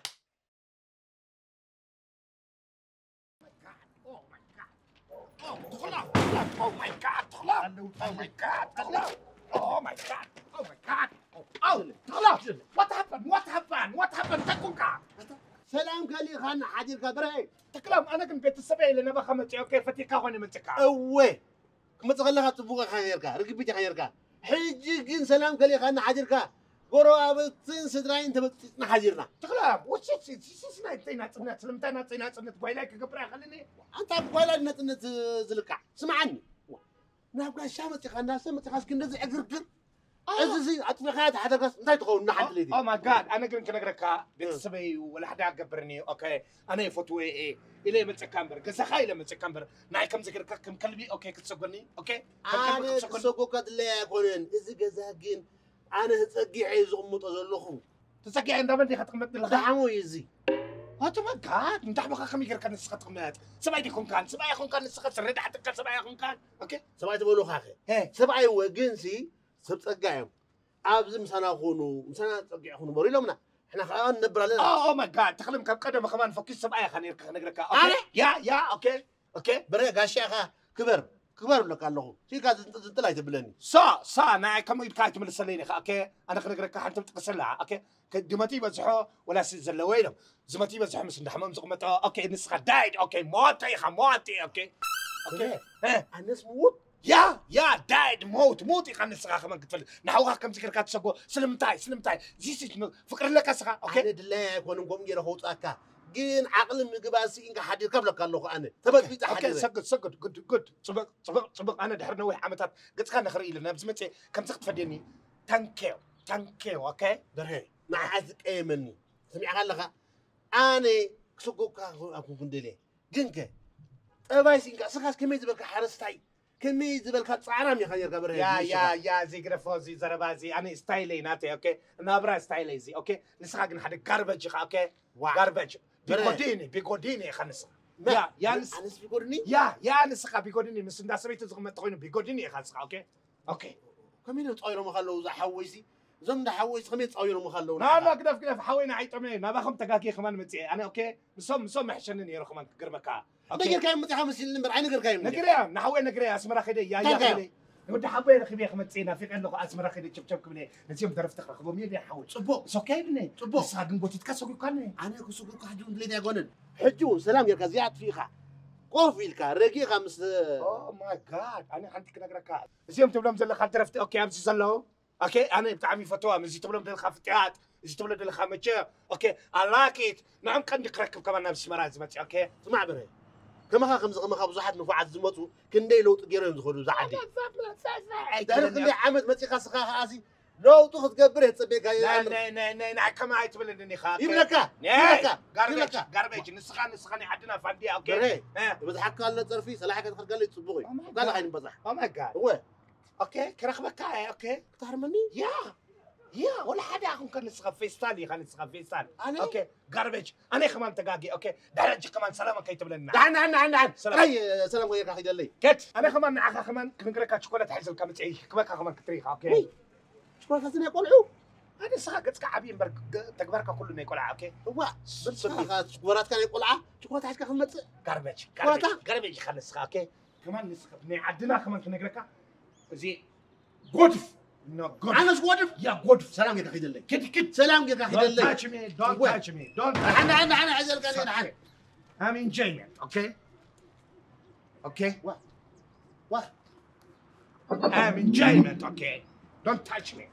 ሰላም ከሊእኻና ሓዲርካ ብርሀይ። ተክሎም ኣነ ግን ቤተሰበይ ኢለ ናባኻ መፂኦ ከይፈቲካ ኮነ መፅካ። እወ ክመፅእ ከለኻ ፅቡቕ ኢኻ ነርካ፣ ርግቢት ኢኻ ነርካ። ሕጂ ግን ሰላም ከሊእኻና ሓዲርካ ጎረባብትን ስድራይን ተበጢጥና ሓዲርና። ተክሎም ውስስ ስስ ናይ ናፅነት ስለምንታይ ናፀይ ናፅነት ጓይላይ ክገብር ኣይኽእልን እየ። ኣንታ ብጓይላ ናፅነት ዝልካዕ ስምዓኒ። ናብ ጋሻ መፂኻ ናብ ሰብ መፂኻ እስኪ እንደዚ ዕግርግር እዚ እዚ ኣጥፊእኻያ ተሓደርካስ እንታይ ትኸውን ንሓንቲ ለይቲ? Oh my god፣ ኣነ ግን ክነግረካ፣ ቤተሰበይ እዩ፣ ወላ ሓደ ኣገብርኒ። ኦኬ፣ ኣነ ይፈትዎ እየ ኢለ መፀካ እምበር፣ ገዛኻ ኢለ መፀካ እምበር፣ ናይ ከምዚ ገርካ ከም ከልቢ። ኦኬ፣ ክትሰጎኒ። ኦኬ፣ ከም ከልቢ ኣነ ክትሰጎኒ። ክሰጎካ ድለያ ኣይኮነን። እዚ ገዛ ግን ኣነ ተፀጊዐ እዩ ዝቕምጦ ዘለኹ። ተፀጊዐ እንዳበል ዲኻ ትቕመጥ ዘለኻ? ደሓሞ እዩ እዚ። Oh my god፣ እንዳሕመኻ ከመይ ገርካ ንስኻ ትቕመጥ? ሰብኣይ ዲኮንካን? ሰብኣይ ኣይኮንካን ንስኻ፣ ስረዳዕትካ ሰብኣይ ኣይኮንካን። ኦኬ፣ ሰብኣይ ትበሉኻ ኸ? ሄ፣ ሰብኣይ እወ ግን ሲ ሰብ ፀጋ እዮም። ኣብዚ ምሳና ኩኑ፣ ምሳና ፀጊዕኹም ንበሩ ኢሎምና። ሕና ከዓ ንነብር ኣለና። Oh my god፣ ተኽልም ካብ ቀደም ከማን ፈኪስ ሰብኣይ ኢኻ ነርካ ክነግረካ። ኦኬ፣ ኣነ? ያ ያ። ኦኬ፣ ኦኬ። በረ ጋሻ ኢኻ ክበር ክበር ብለካ ኣለኹ። ሲካ ዝንጥል ኣይትብለኒ። ሳ ሳ ናይ ከምኡ ኢልካ ኣይትምልሰለይ ኢኻ። ኦኬ፣ ኣነ ክነግረካ ሓንቲ ጥቅስላ። ኦኬ፣ ከ- ድመት ይበዝሖ ወላስ ዘለዎ ኢሎም፣ ዝመት ይበዝሖ ምስ እንዳሕመም ዝቕመጦ። ኦኬ፣ ንስኻ ዳይድ። ኦኬ፣ ሞተ ኢኻ፣ ሞተ። ኦኬ፣ ኦኬ። እ፣ ኣነስ ምውት ያ ያ ዳይድ ሞት ሞት ኢኻ ንስኻ ከመን ክትፈልጥ። ንሓውኻ ከምዚ ገርካ ትሰጎ። ስለምንታይ? ስለምንታይ? ዚስ ፍቅሪ ኣለካ ስኻ። ኦኬ፣ ኣነ ድላይ ኣይኮንን ከምኡ ገይረ ከውፅኣካ፣ ግን ዓቕሊ ምግባር ስኢንካ ሓዲርካ ብለካ ኣለኹ። ኣነ ተበጥቢጠ ኦኬ። ሓዲረ። ሰግድ ሰግድ። ጉድ ጉድ። ፅቡቅ ፅቡቅ ፅቡቅ። ኣነ ድሕሪ ነዊሕ ዓመታት ገፅካ ንክርኢ ኢለ ናብዚ መፅእ፣ ከምዚ ክትፈድየኒ። ታንኬው ታንኬው። ኦኬ፣ በርሀ፣ ንዓይ ትቀየመኒ። ሰሚዕካ ኣለኻ? ኣነ ክሰጎካ ኣይኮንኩን ደልየ፣ ግን ከ ጠባይ ስኢንካ። ስኻስ ከመይ ዝበልካ ሓረስታይ፣ ከመይ ዝበልካ ፃዕራም ኢኻ ነርካ በርሀ። ያ እዚ ያ ስኻ። ያ፣ እዚ ግደፎ፣ እዚ ዘረባ እዚ ኣነ ስታይለይ ናተይ። ኦኬ፣ ናብራ ስታይለይ እዚ። ኦኬ፣ ንስኻ ግን ሓደ ጋርበጅ ኢኻ። ኦኬ፣ ዋ። ጋርበጅ። በረ- ቢጎዲኒ ቢጎዲኒ ኢኻ ንስኻ። መ- ያ ያ ንስ- ኣነስ ቢጎድኒ ያ ያ ንስኻ ቢጎዲኒ ምስ እንዳ ሰበይቲ ዝቕመጥ ተኾይኑ ቢጎዲኒ ኢኻ ንስኻ። ኦኬ፣ ኦኬ። ከመይ ኢሎም ፃዊሮምኻ ኣለዉ እዛ ሓወይሲ? እዞም እንዳ ሓወይሲ ከመይ ፃዊሮምኻ ኣለዉ? ናና ግደፍ ግደፍ፣ ሓወይ ንዓይ ጠመየ። ናባኹም ተጋጊ ከማን መፅየ ኣነ። ኦኬ፣ ምሶም ምሶም መሕሸኒ ነይሩ ከማን ክገርመካ። ኦኬ። ነገርካዮም መፅኻ መሲልኒ እምበር ኣይነገርካዮም። ነግረያ ንሓወይ ነግረያ ኣስመራ ከይደ ያያ እንታይ ከይደ ንወዲ ሓወይ ረኺበ ክመፅእ ናፊቀ ኣለኹ ኣስመራ ከይደ ቸብቸብ ክብለ ነዚኦም ደረፍቲ ክረኽቦም እየ ሓወይ። ፅቡቅ ሶካይ ብነ ፅቡቅ። ንስኻ ግን ጎቲትካ ሰጉካኒ። ኣነ ክስጉርካ ሕጂ እውን ድሌት ኣይኮነን። ሕጂ እውን ሰላም ጌርካ እዚኣ ኣጥፊእኻ ኮፍ ኢልካ ረጊእኻ ምስ Oh my god፣ ኣነ ሓንቲ ክነግረካ፣ እዚኦም ትብሎም ዘለካ ደረፍቲ። ኦኬ፣ ኣብዚ ዘለዉ። ኦኬ፣ ኣነ ብጣዕሚ ይፈትዎም። እዚ ትብሎም ዘለካ ፍጥያት፣ እዚ ትብሎ ዘለካ መቸ። ኦኬ፣ I like it። ንዖም ቀንዲ ክረክብ ከማን ናብ ኣስመራ ዝመፅእ። ኦኬ፣ ስማዕ በረ፣ ከማኻ ከምዚ ከማኻ ብዙሓት ንፉዓት ዝመፁ ክንደይ ለውጢ ገይሮም እዮም ዝኸዱ እዛ ዓዲ። ድሕሪ ክንደይ ዓመት መፂኻ ስኻ ከዓሲ ለውጢ ክትገብር እየ ዝፀበየካ። ናይ ከማ ኣይትብለንን ኢኻ። ኦኬ። ይብለካ ናይ ይብለካ ጋርቤጅ ይብለካ። ጋርቤጅ፣ ንስኻ ንስኻ ናይ ዓድና ፋንድያ። ኦኬ። በረ፣ እ። ብዝሓካ ኣሎ ፀርፊ ሰላሕካ ክትከልካለይ ፅቡቕ እዩ። Oh my ጋላ God። ካይን በዛሕ Oh my God። እወ ኦኬ፣ ክረኽበካ እየ። ኦኬ። ክትሃርመኒ ያ ያ፣ ወላ ሓደ ኣኹም ከ ንስኻ ፌስታል ኢኻ፣ ንስኻ ፌስታል። ኣነ? ኦኬ፣ ጋርቤጅ። ኣነ ከማን ተጋጊ። ኦኬ፣ ድሕሪ ሕጂ ከማን ሰላም ከይትብለና። ደሓን ደሓን ደሓን ደሓን ሰላም። ጥራይ ሰላም ኮይካ ሒደለይ። ከድ ኣነ ከማን ንዓኻ ከማን ክንግረካ ችኮላት ሒዘልካ መፅአ ክበካ ከማን ክትሪኢኻ። ኦኬ። ውይ፣ ሽኮላታት ናይ ቆልዑ። ኣነ ንስኻ ገፅካ ዓብዪ እምበር ገ- ተግባርካ ኩሉ ናይ ቆልዓ። ኦኬ። እዋ ብስኻ ሽኮላትካ ናይ ቆልዓ ሽኮላት ሓዝካ ክትመፅእ። ጋርቤጅ ሽኮላታ? ጋርቤጅ ኢኻ ንስኻ። ኦኬ። ከማን ንስኻ ናይ ዓድና ከማን ክነግረካ፣ እዚ ጎድፍ ኖ፣ ጎድፍ። ኣነስ ጎድፍ ያ ጎድፍ። ሰላም ጌርካ ሒደለይ። ክድ ክድ። ሰላም ጌርካ Don't ሒደለይ። touch me, don't እወ። touch me, don't touch ደሓን me. ደሓን ደሓን ኣዕዘልካ ደሓን። I'm enjoyment, okay? Okay? ዋ ዋ I'm enjoyment, okay? Don't touch me.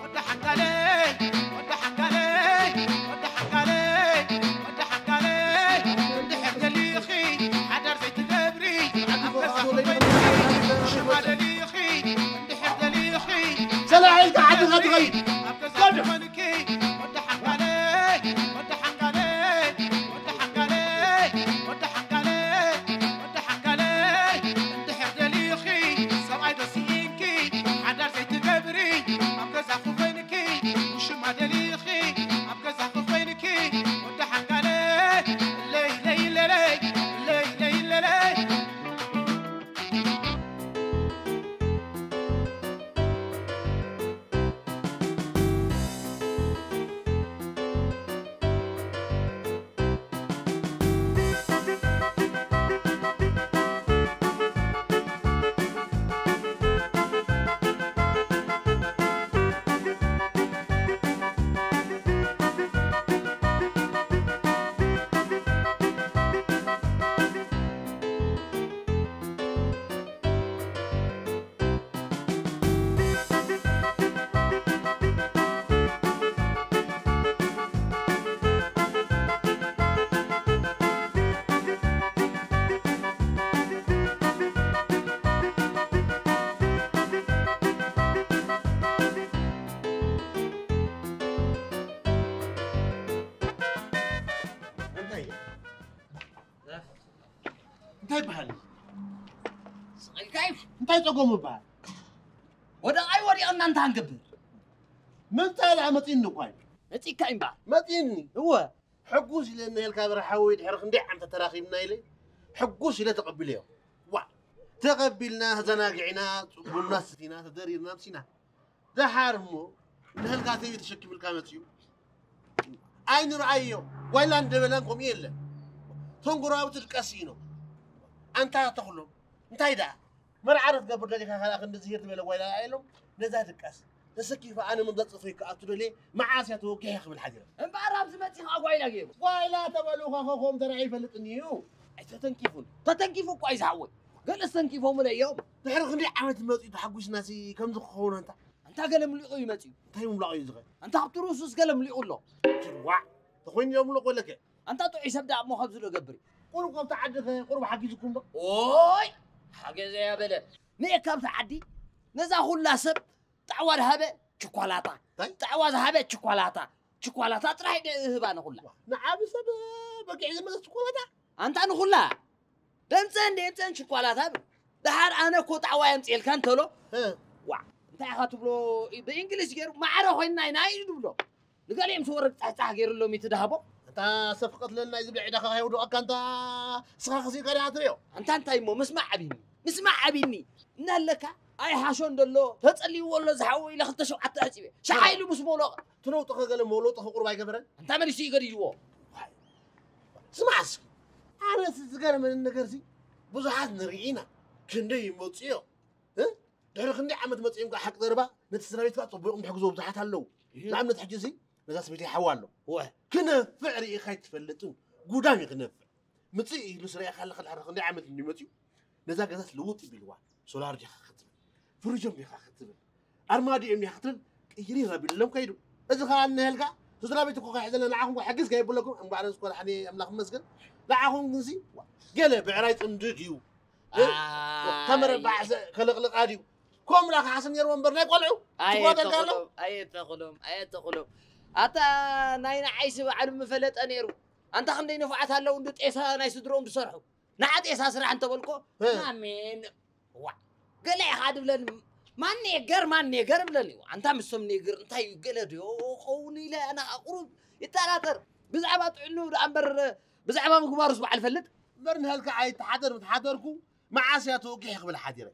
ወዲ ሓንጋለይ፣ ወዲ ሓንጋለይ፣ ወዲ ሓንጋለይ፣ ወዲ ሓንጋለይ፣ እንድሕር ደሊኺ ሓዳር ዘይትገብሪ፣ ኣብ ገዛኺ ኮይንኪ ሽማ ደሊኺ፣ እንድሕር ደሊኺ ሰላም ኢልካ ዓድኻ ትኸይድ። ኣብ ገዛኺ ኮይንኪ፣ ወዲ ሓንጋለይ፣ ወዲ ሓንጋለይ፣ ወዲ ሓንጋለይ፣ ወዲ ሓንጋለይ፣ ወዲ ሓንጋለይ፣ እንድሕር ደሊኺ ሰብኣይ ዶ ስኢንኪ ሓዳር ዘይትገብሪ ኣብ ገዛኺ ኮይንኪ ውሽማ ደሊኺ ኣብ ገዛኺ ኮይንኪ ወዲ ሓንጋለይ ለይ ለይ ለለይ ለይ ለይ ለለይ እንታይ ይበሃል? ስቕ ኢልካ እዩ። እንታይ ጸገሙ ይበሃል? ወደቓይ ወዲቕና እንታይ ክንገብር? ምምጻእ ደኣ መጺእኒ እኳ እዩ። መጺእካ እዩ እምበኣር። መጺእኒ። እወ። ሕጉስ ኢለ እነሄልካ በርሓወይ ድሕሪ ክንደይ ዓመት ተራኺብና ኢለ ሕጉስ ኢለ ተቐቢለዮ። ዋ፣ ተቐቢልና፣ ተዘናጊዕና፣ ቡና ሰቲና፣ ተደሪርና፣ ኣምሲና። ደሓር እሞ ንህልካ ተይቢ ተሸኪምልካ መጺኡ። ኣይንርኣዮ፣ ጓይላ እንደበለን ከምኡ የለን። እቶም ጎረባብቲ ድቀስ ኢኖም። ኣንታ ተኽሎም፣ እንታይ ደኣ? መርዓ ዶ ትገብር ደሊኻ ካልኣ ክንዲ ዝሂር ዝበለ ጓይላ ኢሎም፣ ነዛ ድቀስ። ተሰኪፈ ኣነ መምዛእ ጽፍሪ ክኣቱ ደልየ፣ መዓስ እያ ተወጊሐ ክብል ሓዲረ። እምበኣር ኣብዚ መጺኻ ጓይላ ገይሩ። ጓይላ ተበሉ ኸኸም ተራኢ ይፈልጥኒ እዩ። ኣይተተንኪፉን። ተተንኪፉ እኳ እዩ ዝሓወይ። ገለስ ተንኪፎምለ እዮም። ድሕሪ ክንደይ ዓመት መጺኡ ተሓጒስናሲ ከምዚ ክኸውን ኣንታ? ኣንታ ገለ ምሊቑ እዩ መጺኡ። እንታይ ምምላቕ እዩ ዝኸ? ኣንታ ኣብቲ ርእሱስ ገለ ምሊቑ ኣሎ። ዋዕ! ተኾይኑ እዮም ምለቑ ኣለከ? ኣንታ ጥዑይ ሰብ ደኣ እሞ ከምዚ ዶ ገብር እዩ? ቁሩብ ካብቲ ዓዲ ኸ ቁሩብ ሓጊዝኩም ዶ? ኦይ! ሓገዘ ያበለ። ንኤ ካብቲ ዓዲ ነዛ ኩላ ሰብ ጣዕዋ ዝሃበ ችኳላታ። እንታይ? ጣዕዋ ዝሃበ ችኳላታ። ችኳላታ ጥራሕ ደ እህባ ንኹላ። ንዓቢ ሰብ በጊዕ ዝመለስ ችኳላታ? ኣንታ ንኹላ። ደምፀን ደምፀን ችኳላታ ብል። ደሓር ኣነ እኮ ጣዕዋ የምፅኤልካ እንተሎ። እ። ዋዕ፣ እንታይ ኢኻ ትብሎ? ብእንግሊዝ ገይሩ ማዕረ ኮይንና ኢና እዩ ዝብሎ። ንገሊኦም ዝወርድ ጻሕጻሕ ገይሩ ሎሚ ትድሃቦ። እታ ሰብ ክቐትለልና እዩ ዝብል ዕዳኻ ከይውድቐካ እንታ እስኻ ከሲእካ ዲኻ ትሪኦ? ኣንታ እንታይ እሞ ምስማዕ ዓቢኒ፣ ምስማዕ ዓቢኒ። እናለካ ኣይ ሓሾ እንደሎ ተጸልይዎ ኣሎ ዝሓወ ኢለ ክልተ ሸውዓተ ኣዕጺበ። ሸዓ ኢሉ ምስ መውሎ ትነውጥኸ ገለ መውለውጥኸ ቁሩብ ኣይገበረን? ኣንታ መሊሱ እዩ ገዲድዎ። ስማዕ እስኪ፣ ኣነ እቲ ዝገርመኒ ነገር ሲ ብዙሓት ንርኢ ኢና፣ ክንደይ ይመፁ እዮም። እ? ድሕሪ ክንደይ ዓመት መፂኦም ከዓ ሓቂ ዘረባ ነቲ ስድራ ቤትካ ፅቡቕ ምሕግዞ ብዙሓት ኣለዉ። ንኣብነት ሕጂ ሲ ነዛ ሰበይቲ ሓዋ ኣሎ። ወ- ክነፍዕ ርኢኻ ኣይትፈልጥን፣ ጉዳም እዩ ክነፍዕ። ምፅእ ኢሉ ስረኤ ካለ ድሕሪ ክንደይ ዓመት እንዲመፅኡ ነዛ ገዛስ ልውጥ ይብልዋ። ሶላር ዲኻ ክትብል፣ ፍሪጆም ዲኻ ክትብል፣ ኣርማዲኦም ዲኻ ክትብል ቅይሪ ረቢሎም ከይዱ። እዚ ከዓ እነሄልካ ስድራ ቤት እኮ ከሕዘለ ንዓኹም እኮ ሕግዝ ከየብለኩም እምበኣር እስኮ ዳሕኒ ኣምላኽ ይመስገን። ንዓኹም ግንሲ ገለ ብዕራይ ፅምዲ ድዩ? እ? ኣይ። ከመረባዕ ከለቕልቓ ድዩ? ከምኡ ዳ ክሓስብ ነይርዎ እምበር ናይ ቆልዑ ትጓተልካ ኣሎ። ኣየተኽሎም ኣየተኽሎም ኣየተኽሎም ኣታ ናይ ንዓይሲ ባዕሉ ምፈለጠ ነይሩ። ኣንታ ክንደይ ንፉዓት ኣለዉ እንዱ ጤሳ ናይ ስድሮኦም ዝሰርሑ። ንዓ ጤሳ ስራሕ እንተበልኮ እ። ማሜን ዋ ገለ ኢኻ ድብለኒ። ማን ኔገር ማን ኔገር እብለኒ። ኣንታ ምሶም ኔገር እንታይ እዩ ገለ ድዮ ኸውን ኢለ ኣነ ቁሩብ ይጠራጠር። ብዛዕባ ጥዕንኡ ደኣ እምበር ብዛዕባ ምግባሩስ በዓል ፈልጥ። እምበር ንሃልካ ኣይተሓደር ምትሓደርኩ መዓስ እያ ተወጊሐ ክብል ሓዲረ።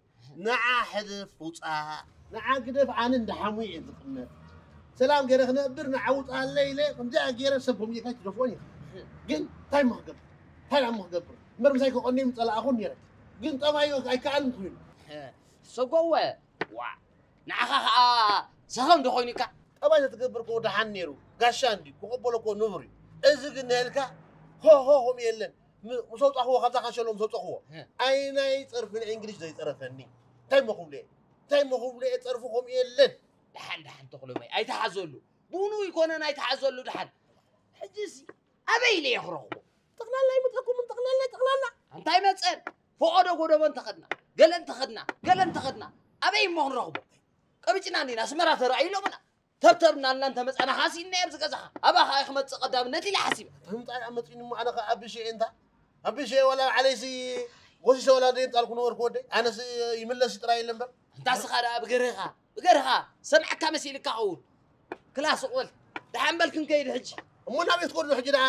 ንዓ ሕልፍ ውፃእ፣ ንዓ ግደፍ ኣነ እንዳ ሓሙይ እየ ዝቕመጥ። ሰላም ገይረ ክነብር ንዓ ውፃለይ ኢለ ከምዚኣ ገይረ ሰብ ከምዚካ ትደፍኦን ኢኻ። ግን እንታይ እሞ ክገብር? እንታይ ደኣ እሞ ክገብር? እምበር ምሳይ ከቐንዮም ይፀላእኹን ነይረ። ግን ጠባዩ ኣይከኣልን ኮይኑ። ሰጎወ ዋ ንዓኻ ከዓ ሰኸም ዶ ኮይኑካ? ጠባይ ተትገብር ከ ደሓን ነይሩ። ጋሻ እንዲ ክቕበሎ እኮ ንቡር እዩ። እዚ ግን ነልካ ሆ ሆ ሆም የለን። ም- ምስ ኣውፃኽዎ ካብዛ ካሸሎ ምስ ኣውፃኽዎ እ። ኣይ ናይ ፀርፊ ንእንግሊሽ ዘይፀረፈኒ እንታይ እሞ ክብሎ እየ እንታይ እሞ ክብሎ እየ ፀርፊ ከምኡ የለን። ደሓን ደሓን ተኽሎመይ ኣይተሓዘሉ። ቡኑ ይኮነን ኣይተሓዘሉ ደሓን። ሕጂስ ኣበይ ኢለ እየ ክረኽቦ? ጠቕላላ ይምፀኩምን ጠቕላላ ጠቕላላ እንታይ መፀን? ፈቐዶ ጎደቦ እንተኸድና ገለ እንተኸድና ገለ እንተኸድና ኣበይ እሞ ክንረኽቦ? ቀቢጭና እንዲና ኣስመራ ተራእዩ ኢሎምና። ተብተብና ኣልና እንተመፃና ካሲእና እየ ኣብዚ ገዛኻ። ኣባኻ እየ ክመፅእ ቀዳምነት ኢለ ሓሲበ። እንታይ ምፃእ ደኣ መፂኒ እሞ ኣነ ከዓ ኣቢሸ እየ እንታ ኣቢሸ እየ ዋላ ባዕለይሲ ጎሲሰ ዋላ ደየምፃልኩ ነበርኩ ወደይ ኣነስ ይምለስ ጥራይ የለ እምበር። እንታ እስኻ ደኣ ብገርህኻ ብገርኻ ሰምዐካ መሲልካ ኸውን። ክላስ ቁል ደሓን በል ክንከይድ ሕጂ። እሞ ናበይ ትኸዱ ሕጂ ደኣ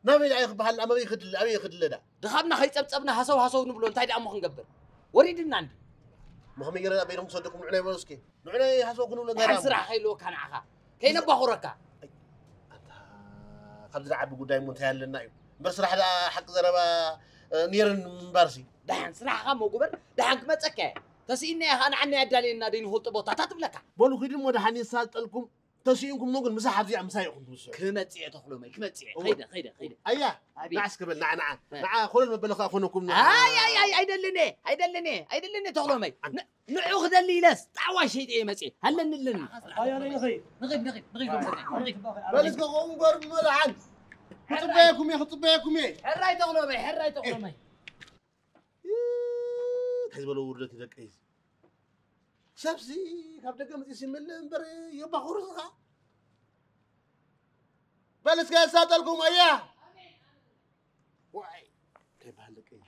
ናበይ ደኣ ይክበሃል ኣበይ ክድለ ኣበይ ክድለ ደኣ ድኻምና ከይፀብፀብና ሃሰው ሃሰው ንብሎ እንታይ ደኣ እሞ ክንገብር ወሪድና እንዲ ምኸመይ ገረ ኣበይ ደም ክሰደኩም ንዑ ናይ በሉ እስኪ ንዑ ናይ ሃሰው ክንብሎ እንታይ ደኣ እሞ ስራሕ ከይልወካ ንዓኻ ከይነባኹረካ ኣንታ ካብዚ ዝዓቢ ጉዳይ እሞ እንታይ ኣለና እዩ እምበር ስራሕ ደኣ ሓቂ ዘረባ ነይረን እምበርሲ ደሓን ስራሕኻ እሞ ግበር ደሓን ክመፀካ እየ ተስኢና እየ ከዓ ንዓና ኣዳልየና ደይንፈልጦ ቦታታት ትብለካ በሉ ኪዱ እሞ ደሓን የሳልጠልኩም ተሲእንኩም ግን ምሳሕ ኣብዚኣ ምሳይ ኢኹም ትምስሑ። ክመጽእ እየ ተኽሎመይ ክመጽእ እየ። ከይደ ከይደ ከይደ። ኣያ ኣቤት። ንዓስ ክበል ንዓ ንዓ ንዓ ኮለል መበሊ ከኣ ኮነኩም ንዓ። ኣይ ኣይ ኣይ ኣይደልን እየ ኣይደልን እየ ኣይደልን እየ ተኽሎመይ። ን- ንዑ ክደሊ ኢለስ ጣዕዋይ ሸይጠ እየ መጽየ። ሃለኒ ኣለኒ። ኣያ ነይ ንኸይድ። ንኺድ ንኺድ ንኺድ ዞም ሰናይ ንኺድ። በል እስከ ከምኡ እምበር እሞ ደሓን። ክጽበየኩም እየ ክጽበየኩም እየ። ሕራይ ተኽሎመይ ሕራይ ተኽሎመይ። እንታይ ዝበሎ ውርደት እዩ ደቀይ እዚ። ሰብሲ ካብ ደገ መፂ ሲምልእ እምበር የባኹሩ ስኻ በል እስከ የሳጠልኩም ኣያ ዋይ እንታይ በሃል ደቀይ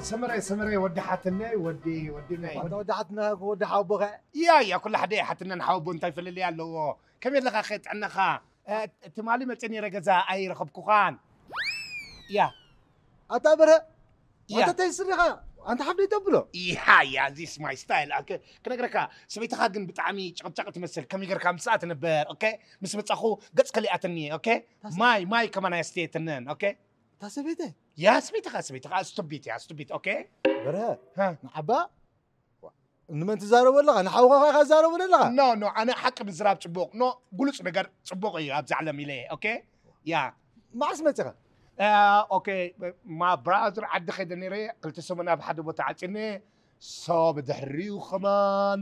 ሰመረ ሰመረ ወዲ ሓትነይ ወዲ ወዲ ናይ ኣንታ ወዲ ሓትና ወዲ ሓቦኸ ያ ያ ኩሉ ሓደ ሓትነን ሓወቦ እንታይ ፍልልይ ኣለዎ? ከመይ ኣለኻ? ከ ጥዕናኻ? እ፣ ትማሊ መፅእ ነይረ ገዛ ኣይረኸብኩኻን። ያ ኣታ በረ ያ ኣታ ተይስሪኻ ኣንታ ሓፍደይ ተብሎ ያ ያ this my style። ኦኬ፣ ክነግረካ፣ ሰበይትኻ ግን ብጣዕሚ ጨቕጫቕ ትመስል። ከመይ ጌርካ ምስኣ ትነበር? ኦኬ፣ ምስ መጻኹ ገጽ ከሊኣትኒ። ኦኬ፣ ማይ ማይ ከማን ኣየስተየትንን። ኦኬ፣ እታ ሰበይተ ያ ሰበይትኻ ሰበይትኻ ስቱቢት ያ ስቱቢት። ኦኬ፣ በረ ሃ ንዓባ ንመን ትዛረቦ ኣለኻ ንሓውኻ ኸ ዛረቦ ኣለኻ ኖ ኖ፣ ኣነ ሓቂ ምዝራብ ጽቡቕ ኖ፣ ግሉጽ ነገር ጽቡቕ እዩ ኣብዚ ዓለም ኢለ። ኦኬ፣ ያ መዓስ መጺኻ ኦኬ፣ ማ ብራዘር ዓዲ ከይደ ነይረ ክልተ ሰሙን ኣብ ሓደ ቦታ ዓፂነ። ሶ ብድሕሪኡ ከማን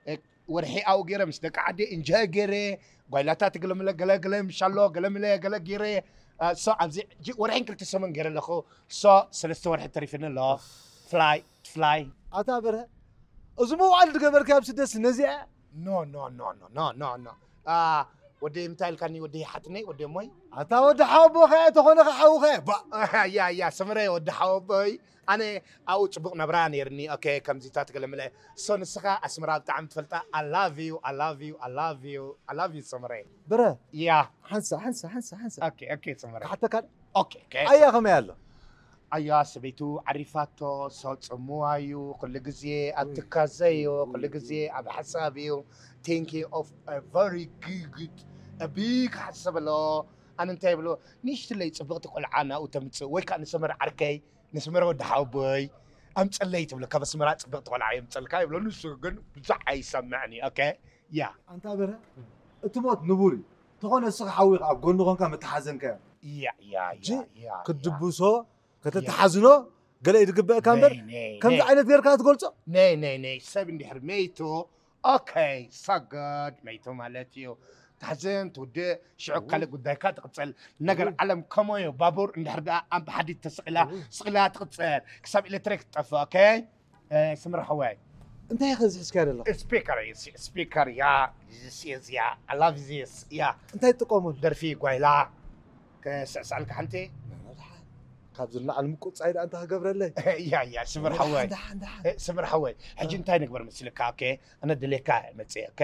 እ፣ ወርሒ ኣብኡ ገይረ ምስ ደቂ ዓዲ እንጆይ ገይረ ጓይላታት ገለምለ ገለገለ ምሻሎ ገለምለ ገለ ገይረ። እ፣ ሶ ኣብዚ ሕጂ ወርሒን ክልተ ሰሙን ገይረ ኣለኹ። ሶ ሰለስተ ወርሒ ተሪፍኒ ኣሎ። ፍላይ ፍላይ ኣታ በረ እዚ መውዓል ዝገበርካ ኣብ ስደት ነዚኣ ኖ ኖ ኖ ኖ ኖ ኖ ኖ አ፣ ወዲ እንታይ ኢልካኒ? ወዲ ሓትነይ ወዲ እሞይ ኣታ ወዲ ሓቦኸ ተኾነ ሓውኸ ባ ያ ያ ሰምረ ወዲ ሓወቦይ ኣነ ኣብኡ ፅቡቅ ነብራ ነይርኒ። ኦኬ፣ ከምዚታት ገለምለ ሶ ንስኻ ኣስመራ ብጣዕሚ ትፈልጣ። I love you, I love you, I love you, I love you ሰምረ። በረ ያ ሓንሳ ሓንሳ ሓንሳ ሓንሳ ኦኬ ኦኬ ሰምረ ክሓተካ ኦኬ ኦኬ ኣያ ከመይ ኣሎ ኣያ ሰበይቱ ዓሪፋቶ ሶ ጽምዋ እዩ። ኩሉ ግዜ ኣብ ትካዘ እዩ። ኩሉ ግዜ ኣብ ሓሳብ እዩ። Thinking of a very good a big ሓሳብ ኣሎ። ኣነ እንታይ ይብሎ ንእሽትለይ ጽብቕቲ ቆልዓ ናብኡ ተምጽእ ወይ ከዓ ንሰመር ዓርከይ ንስመረ ወዲ ሓወቦይ ኣምጸለይ ትብሎ ካብ ኣስመራ ጽብቕቲ ቆልዓ የምጸልካ ይብሎ። ንሱ ግን ብዙሕ ኣይሰምዕን እዩ። ኦኬ ያ ኣንታ በረ እቲ ሞት ንቡር እዩ ተኾነ እስኻ ሓዊኻ ኣብ ጎኒ ኮንካ መተሓዘንካ እዮም ያ ያ ሕጂ ያ ያ ክትድብሶ ከተተሓዝኖ ገለ እዩ ዝግበእካ እምበር ነይ፣ ነይ፣ ከምዚ ነይ። ዓይነት ጌርካ ክትገልጾ ነይ ነይ ነይ ሰብ እንድሕር መይቱ ኦኬ ሰገድ መይቱ ማለት እዩ። ታሕዝን ትውድእ ሽዑ ካልእ ጉዳይካ ትቕጽል። ነገር ዓለም ከመዮ ባቡር እንድሕር ደኣ ኣብ ሓዲድ ተስቒላ ስቕላ ትቕጽል ክሳብ ኤሌክትሪክ ትጠፍእ። ኦኬ ስምር ሓወይ እንታይ ኢኻ ዝሕዝካ ዘለኻ ስፒከር እዩ ስፒከር ያ ዚስ ያ I love this ያ እንታይ ትጥቀመሉ ደርፊ ጓይላ ክስዕስዐልካ ሓንቲ ካብዚ ንላዕሊ ምቁፃይ ደኣ እንታይ ክገብረለይ ያ ያ ስምር ሓወይ ደሓን ደሓን ስምር ሓወይ ሕጂ እንታይ ንግበር መስልካ ኦኬ ኣነ ድሌካ መፅእ ኦኬ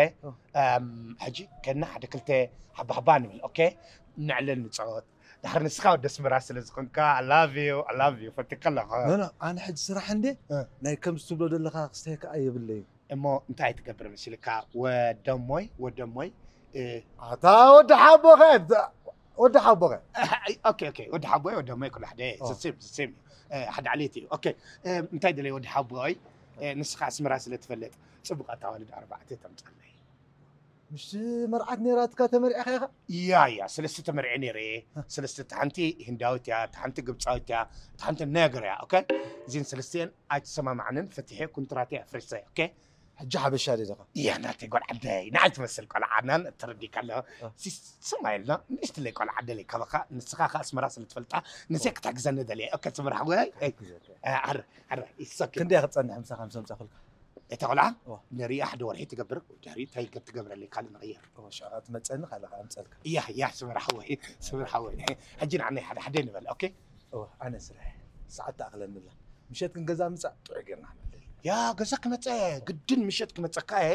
ሕጂ ከና ሓደ ክልተ ሓባሓባ ንብል ኦኬ ንዕልን ንፃወት ድሕሪ ንስኻ ወደ ኣስመራ ስለ ዝኾንካ I love you I love you ፈትካ ኣለኹ ኖ ኣነ ሕጂ ስራሕ እንዴ ናይ ከምዚ ትብሎ ዘለኻ ክስተይ ከዓ የብለይ እሞ እንታይ ትገብር መሲልካ ወደሞይ ወደሞይ ኣታ ወዲ ሓቦኸ ወዲ ሓቦኸ ኦኬ ኦኬ ወዲ ሓቦይ ወደሞይ ኩሉ ሓደ ዝስም ዝስም ሓደ ዓሌት እዩ ኦኬ እንታይ ደለይ ወዲ ሓቦይ ንስኻ ኣስመራ ስለ ትፈልጥ ፅቡቅ ኣታዋልድ ኣርባዕተ ተምፀለይ ምሽ መርዓት ነይራትካ ተመሪዕኻ ኢኻ ያ ያ ሰለስተ ተመሪዐ ነይረ ሰለስተ ሓንቲ ህንዳዊት እያ ሓንቲ ግብፃዊት እያ ሓንቲ ነገር እያ ኦኬ እዚን ሰለስተን ኣይተሰማማዕንን ፈትሐ ኩንትራት እያ ፍርሰ ኦኬ ሕጂ ሓበሻ ደ ኢኻ እያ ናተይ ጓል ዓደይ ንዓይ ትመስል ቆልዓ ናን ተረዲካ ኣሎ ስማ ኢልና ንእሽትለይ ቆልዓ ደለይ ካባኻ ንስኻ ከ ኣስመራ ስለ ትፈልጣ ንሰ ክትሕግዘኒ ደልየ ኦኬ ስምር ሓወይ ኣረ ኣረ ይሰኪ ክንደይ ክትፀንሕ ምሳኻ ምስ ኣምፃእኩልካ እታ ቆልዓ ንሪኣ ሓደ ወርሒ ትገብር ድሕሪ እንታይ ገብ ትገብረለይ ካልእ ንቕየር ሽዕኻ ትመፀኒ ካልእ ኣምፀልካ እያ እያ ስምር ሓወይ ስምር ሓወይ ሕጂ ንዓናይ ሓደ ሓደ ንበል ኦኬ ኣነ ስራሕ ሰዓት ተኣኽለኒ ኣላ ምሸት ግን ገዛ ምፃእ ጥዑይ ጌርና ክንዕልል ያ ገዛ ክመፀ ግድን ምሸት ክመፀካ እየ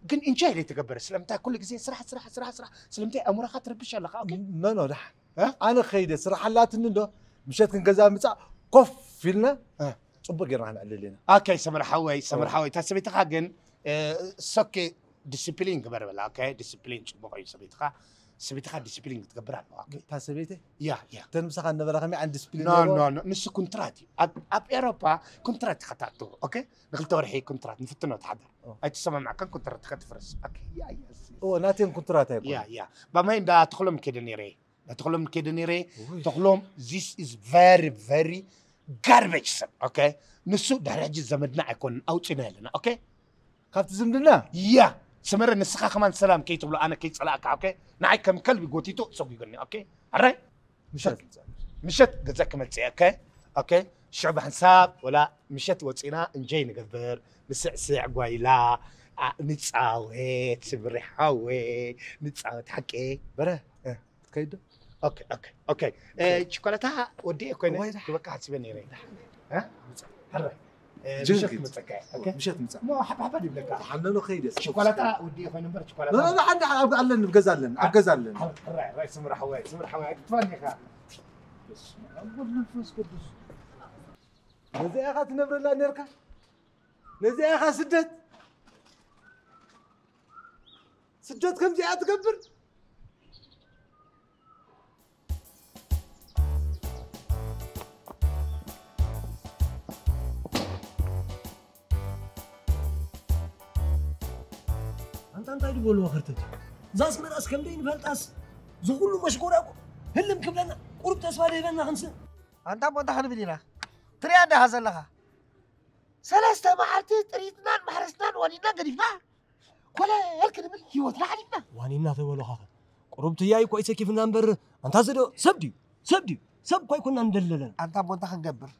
ግን እንጃ ኢለ ትገብር ስለምንታይ ኩሉ ግዜ ስራሕ ስራሕ ስራሕ ስራሕ ስለምንታይ ኣእምሮኻ ትርብሽ ኣለኻ ኦኬ ኖ ኖ ደሓን ኣነ ከይደ ስራሕ ኣላትኒ እንዶ ምሸት ግን ገዛ ምፃእ ኮፍ ኢልና ፅቡቅ ጌርና ክንዕልል ኢና ኦኬ ሰምር ሓወይ ሰምር ሓወይ እታ ሰበይትኻ ግን ሶኬ ዲስፕሊን ግበር በላ ኦኬ ዲስፕሊን ፅቡቅ እዩ ሰበይትኻ ሰበይትኻ ዲስፕሊን ክትገብር ኣለዋ እታ ሰበይተይ ያ ያ ተን ምሳኻ ነበረ ከመይ ዓይነት ዲስፕሊን ኖ ነይርዎ? ኖ ኖ ንሱ ኩንትራት እዩ ኣብ ኣብ ኤሮፓ ኩንትራት ኢኻ ትኣትዎ ኦኬ ንክልተ ወርሒ ኩንትራት ንፍትኖ ትሓድር ኣይትሰማማዕካን ኩንትራት ትፍርስ ኦኬ ያ ያ እዎ ናተን ኩንትራት ኣይኮነ ያ ያ ባማይ እንዳ ተኽሎም ከይደ ነይረ እንዳ ተኽሎም ከይደ ነይረ ተኽሎም this is very very garbage ሰብ ኦኬ ንሱ ድሕሪ ሕጂ ዘመድና ኣይኮንን ኣውፂና ኣለና ኦኬ ካብቲ ዝምድና ያ ስመረ ንስኻ ከማን ሰላም ከይትብሎ ኣነ ከይፀላእካ ኦኬ ንዓይ ከም ከልቢ ጎቲቱ ሰጒጉኒ ኦኬ ኣራይ ምሸት ምሸት ገዛ ክመፅእ ኦኬ ኦኬ ሽዑ ብሓንሳብ ወላ ምሸት ወፂና እንጀይ ንገብር ንስዕስዕ ጓይላ ኣ- ንፃወት ስምሪ ሓወይ ንፃወት ሓቂ በረ ትከይድ ዶ ኦኬ ኦኬ ኦኬ። እ፣ ቸኮላታ ወዲኤ ኮይነ እዋይ፣ ዳ- ክበቃ ሓሲበ ነይረ። እ? ሕራይ። እ፣ ጀንጊ። ምሸት ክመጸካ እየ። ኦኬ? ምሸት ምጻእ። እሞ ሓባ ሓባ ይብለካ። ተሓነኖ ከይደ። ቸኮላታ ወዲኤ ኮይነ እምበር ቸኮላታ ኖ፣ ኖ፣ ኖ፣ ሓደ ኣብ ኣለኒ፣ ኣብ ገዛ ኣለኒ፣ ኣብ ገዛ ኣለኒ። ሕራይ፣ ሕራይ፣ ስምራ ሓወይ፣ ስምራ ሓወይ፣ ኣይትጥፋኒ ኢኻ። በስመ ኣብ ወወልድ ወመንፈስ ቅዱስ። ነዚኣ ኢኻ ትነብረላ ነርካ? ነዚኣ ኢኻ ስደት? ስደት ከምዚኣ ትገብር? ኣንታ እንታይ ዝበልዎ ከርተት እዩ? እዛ ኣስመራስ ከም ደይንፈልጣስ፣ እዚ ኩሉ መሽኮራ እኮ ህልም ክብለና፣ ቁሩብ ተስፋ ደይበና ክንስእ። ኣንታ እሞ እንታይ ክንብል ኢና? ትሪኣ እንዲኻ ዘለኻ። ሰለስተ መዓልቲ ጥሪትናን ማሕረስናን ዋኒንና ገዲፍና፣ ኮለል ክንብል ህይወትና ሓሊፍና። ዋኒና ተበሉኻኸ? ቁሩብ ትያይ እኮ ይሰኪፍና እምበር፣ ኣንታ እዚ ዶ ሰብ ድዩ? ሰብ ድዩ? ሰብ እኮ ኣይኮንና እንደለለና። ኣንታ እሞ እንታይ ክንገብር?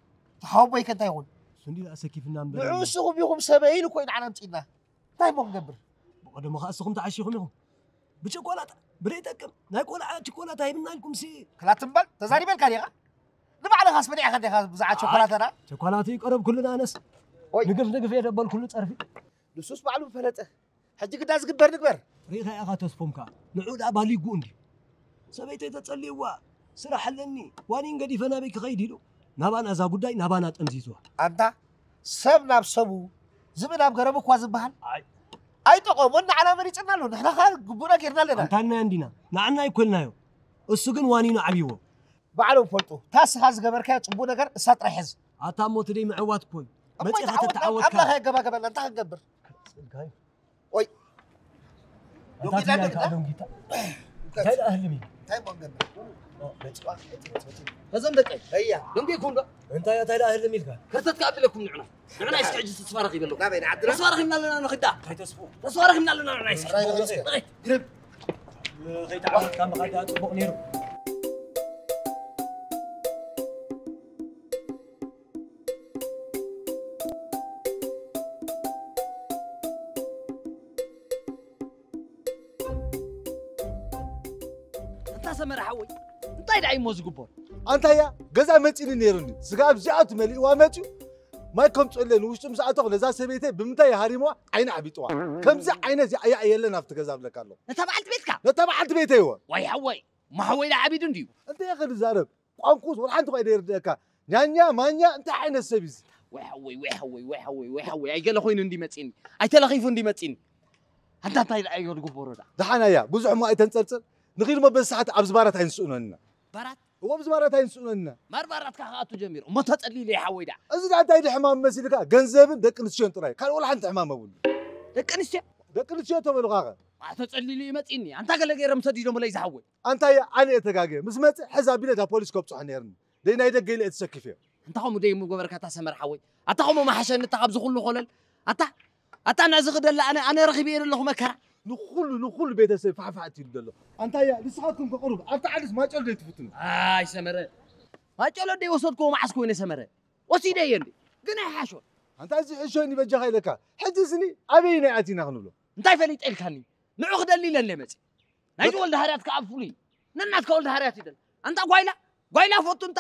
ተሓወቦይ ከ እንታይ ይኹን? እሱ እንዲ ኣሰኪፍና እምበር። ንዑ ንስኹም ኢኹም ሰበይ ኢሉ እኮ እዩ ንዓና ኣምጺእና። እንታይ እሞ ክንገብር? ብቐደሙ ኸኣ እስኹም ተዓሺኹም ኢኹም። ብቸኮላታ፣ ብደይጠቅም፣ ናይ ቆልዓ ቸኮላታ ሂብና ኢልኩም ሲ። ክላት እምበል፣ ተዛሪበልካ ዲኻ? ንባዕልኻስ በሊዕካ ዲኻ ብዛዕባ ቸኮላታና? ቸኮላቲ ቀረብ ኩልና ኣነስ። ኦይ። ንግፍ ንግፍ እየ ደበል ኩሉ ጸርፊ። ንሱስ ባዕሉ ፈለጠ። ሕጂ ግዳ ዝግበር ንግበር። ሪኢኻ ኢኻ ተስፎም ከኣ። ንዑ ደኣ ባሊጉ እንድዩ። ሰበይተይ ተጸልይዋ፣ ስራሕ ኣለኒ፣ ዋኒን ገዲፈ ናበይ ክኸይድ ኢሉ። ናባና እዛ ጉዳይ ናባና ጠምዚዝዋ። ኣንታ ሰብ ናብ ሰቡ፣ ዝብኢ ናብ ገረቡ እኳ ዝበሃል። ኣይ። ኣይጠቐሞን፣ ንዓና መሪጽና ኣሎ። ንሕና ኸኣ ግቡእና ጌርና ኣለና። ኣንታ ንዓና እንዲና፣ ንዓና ኣይኮልናዮ። እሱ ግን ዋኒኑ ዓብይዎ። ባዕሎም ፈልጡ። እታ እስኻ ዝገበርካዮ ጽቡቕ ነገር እሳ ጥራይ ሕዝ። ኣታ እሞ እቲ ደይ ምዕዋት እኮ እዩ። እሞ መጺኻ ይተዓወት፣ ተተዓወትካ። ኣምላኽ የገባገበና፣ እንታይ ክንገብር? ጽልካይ። ኦይ። ኣታ ዶንጊታ ትያይ ደንግጣ? ከኣ ዶንጊታ። እንታይ ደኣ ህልም እዩ? እንታይ እሞ ክንገብር? ኦ፣ መጺዋ፣ መጺ፣ መጺ፣ መጺ። ነዞም ደቀይ። እያ። ደንጊኩም ዶ? እንታይ፣ እንታይ ደኣ ህልም ኢልካ? ከርተት ከኣ ኣቢለኩም ንዕና። ንዕና እስኪ ሕጂ ተስፋ ረኺበ ኣለኹ። ናበይ ንዓድና? ተስፋ ረኺብና ኣለና ንኽዳ። እንታይ ተስፉ? ተስፋ ረኺብና ኣለና ንዕና እስኪ። ራይ፣ ራይ፣ ራይ። ራይ። ግርም። ከይተዓወትካ ምኻድ ጽቡቕ ነይሩ። ኣታ ሰመረ ሓወይ፣ እንታይ ደኣ እሞ ዝግበር? ኣንታያ፣ ገዛ መጺኒ ነይሩኒ። ስጋ ኣብዚኣ ትመሊእዋ መጺኡ። ማይ ከምጽኡለይ ንውሽጢ ምስ ኣተኹ ነዛ ሰበይተይ ብምንታይ ሃሪምዋ ዓይኒ ዓቢጥዋ። ከምዚ ዓይነት ያዕያዕ የለን ኣብቲ ገዛ እብለካ ኣለኹ። ነታ በዓልቲ ቤትካ? ነታ በዓልቲ ቤተይ እወ። ዋይ ሓወይ፣ እሞ ሓወይ ደኣ ዓቢዱ እንድዩ። እንታይ ኢኻ ዝዛረብ? ቋንቁስ ወላ ሓንቲ እኳ ኣይደይርድአካ። ኛኛ ማኛ እንታይ ዓይነት ሰብ እዩ እዚ? ወይ ሓወይ፣ ወይ ሓወይ፣ ወይ ሓወይ፣ ወይ ሓወይ፣ ኣይገለ ኮይኑ እንዲ መጺኒ። ኣይተለኺፉ እንዲ መጺኒ። ኣንታ እንታይ ደኣ እዮ ዝግበሮ ደኣ? ደሓን ኣያ፣ ብዙሕ እሞ ኣይተንጸርጽር። ንኺድ እሞ በዚ ሰዓት ኣብዚ ባራት ኣይንስእኖን ኢና። ባራት? እዎ፣ ኣብዚ ባራት ኣይንስእኖን ኢና። ማር ባራትካ ክኣቱ ጀሚሩ። እሞ ተጸሊሉ እየ ሓወይ ደኣ። እዚ ደኣ እንታይ ድሕማም መሲልካ? ገንዘብን ደቂ ኣንስትዮን ጥራይ። ካልእ ወላ ሓንቲ ሕማም የብሉ። ደቂ ኣንስትዮ? ደቂ ኣንስትዮ ተበሉኻኸ? ዋ፣ ተጸሊሉ እዩ መጺኒ። ኣንታ ገለ ገይሮም ሰዲዶምለይ ዝሓወይ። ኣንታየ፣ ኣነ እየ ተጋግየ። ምስ መጽእ ሕዝ ኣቢለ እታ ፖሊስ ከብጽሖ ነይርኒ። ደይ ናይ ደገ ኢለ እየ ተሰኪፈዮ። ኣንታ ከምኡ ደይ ምገበርካ እታ ሰመር ሓወይ። ኣታ ከምኡ መሓሸኒ እታ ካብዚ ኩሉ ኮለል። ኣታ፣ ኣታ ነዚ ክደሊ ኣነ፣ ኣነ ረኺበዮ ዘለኹ መከራ። ንኹሉ፣ ንኹሉ ቤተሰብ ፋሕፋሕቲ ኢሉ ዘሎ። ኣንታየ፣ ንስኻትኩም ከቕሩብ፣ ኣብቲ ዓድስ ማጨሎ ደይ ትፍትኑ። ኣይ ሰመረ፣ ማጨሎ ደይ ወሰድክዎ መዓስ ኮይነ ሰመረ? ወሲደዮ እንዴ? ግን ኣይሓሾን። ኣንታ እዚ ሕሾኒ በጃኻ ኢለካ። ሕጂ ስኒ ኣበይ ናይ ኣቲና ክንብሎ? እንታይ ፈሊጠ ኢልካኒ? ንዑ ክደሊ ኢለ እንደ መጽእ። ናይዚ ወልደ ሃርያት ከኣ ፍሉይ። ነናትካ ወልደ ሃርያት ይደል። ኣንታ ጓይላ፣ ጓይላ ፈቱ እንታ።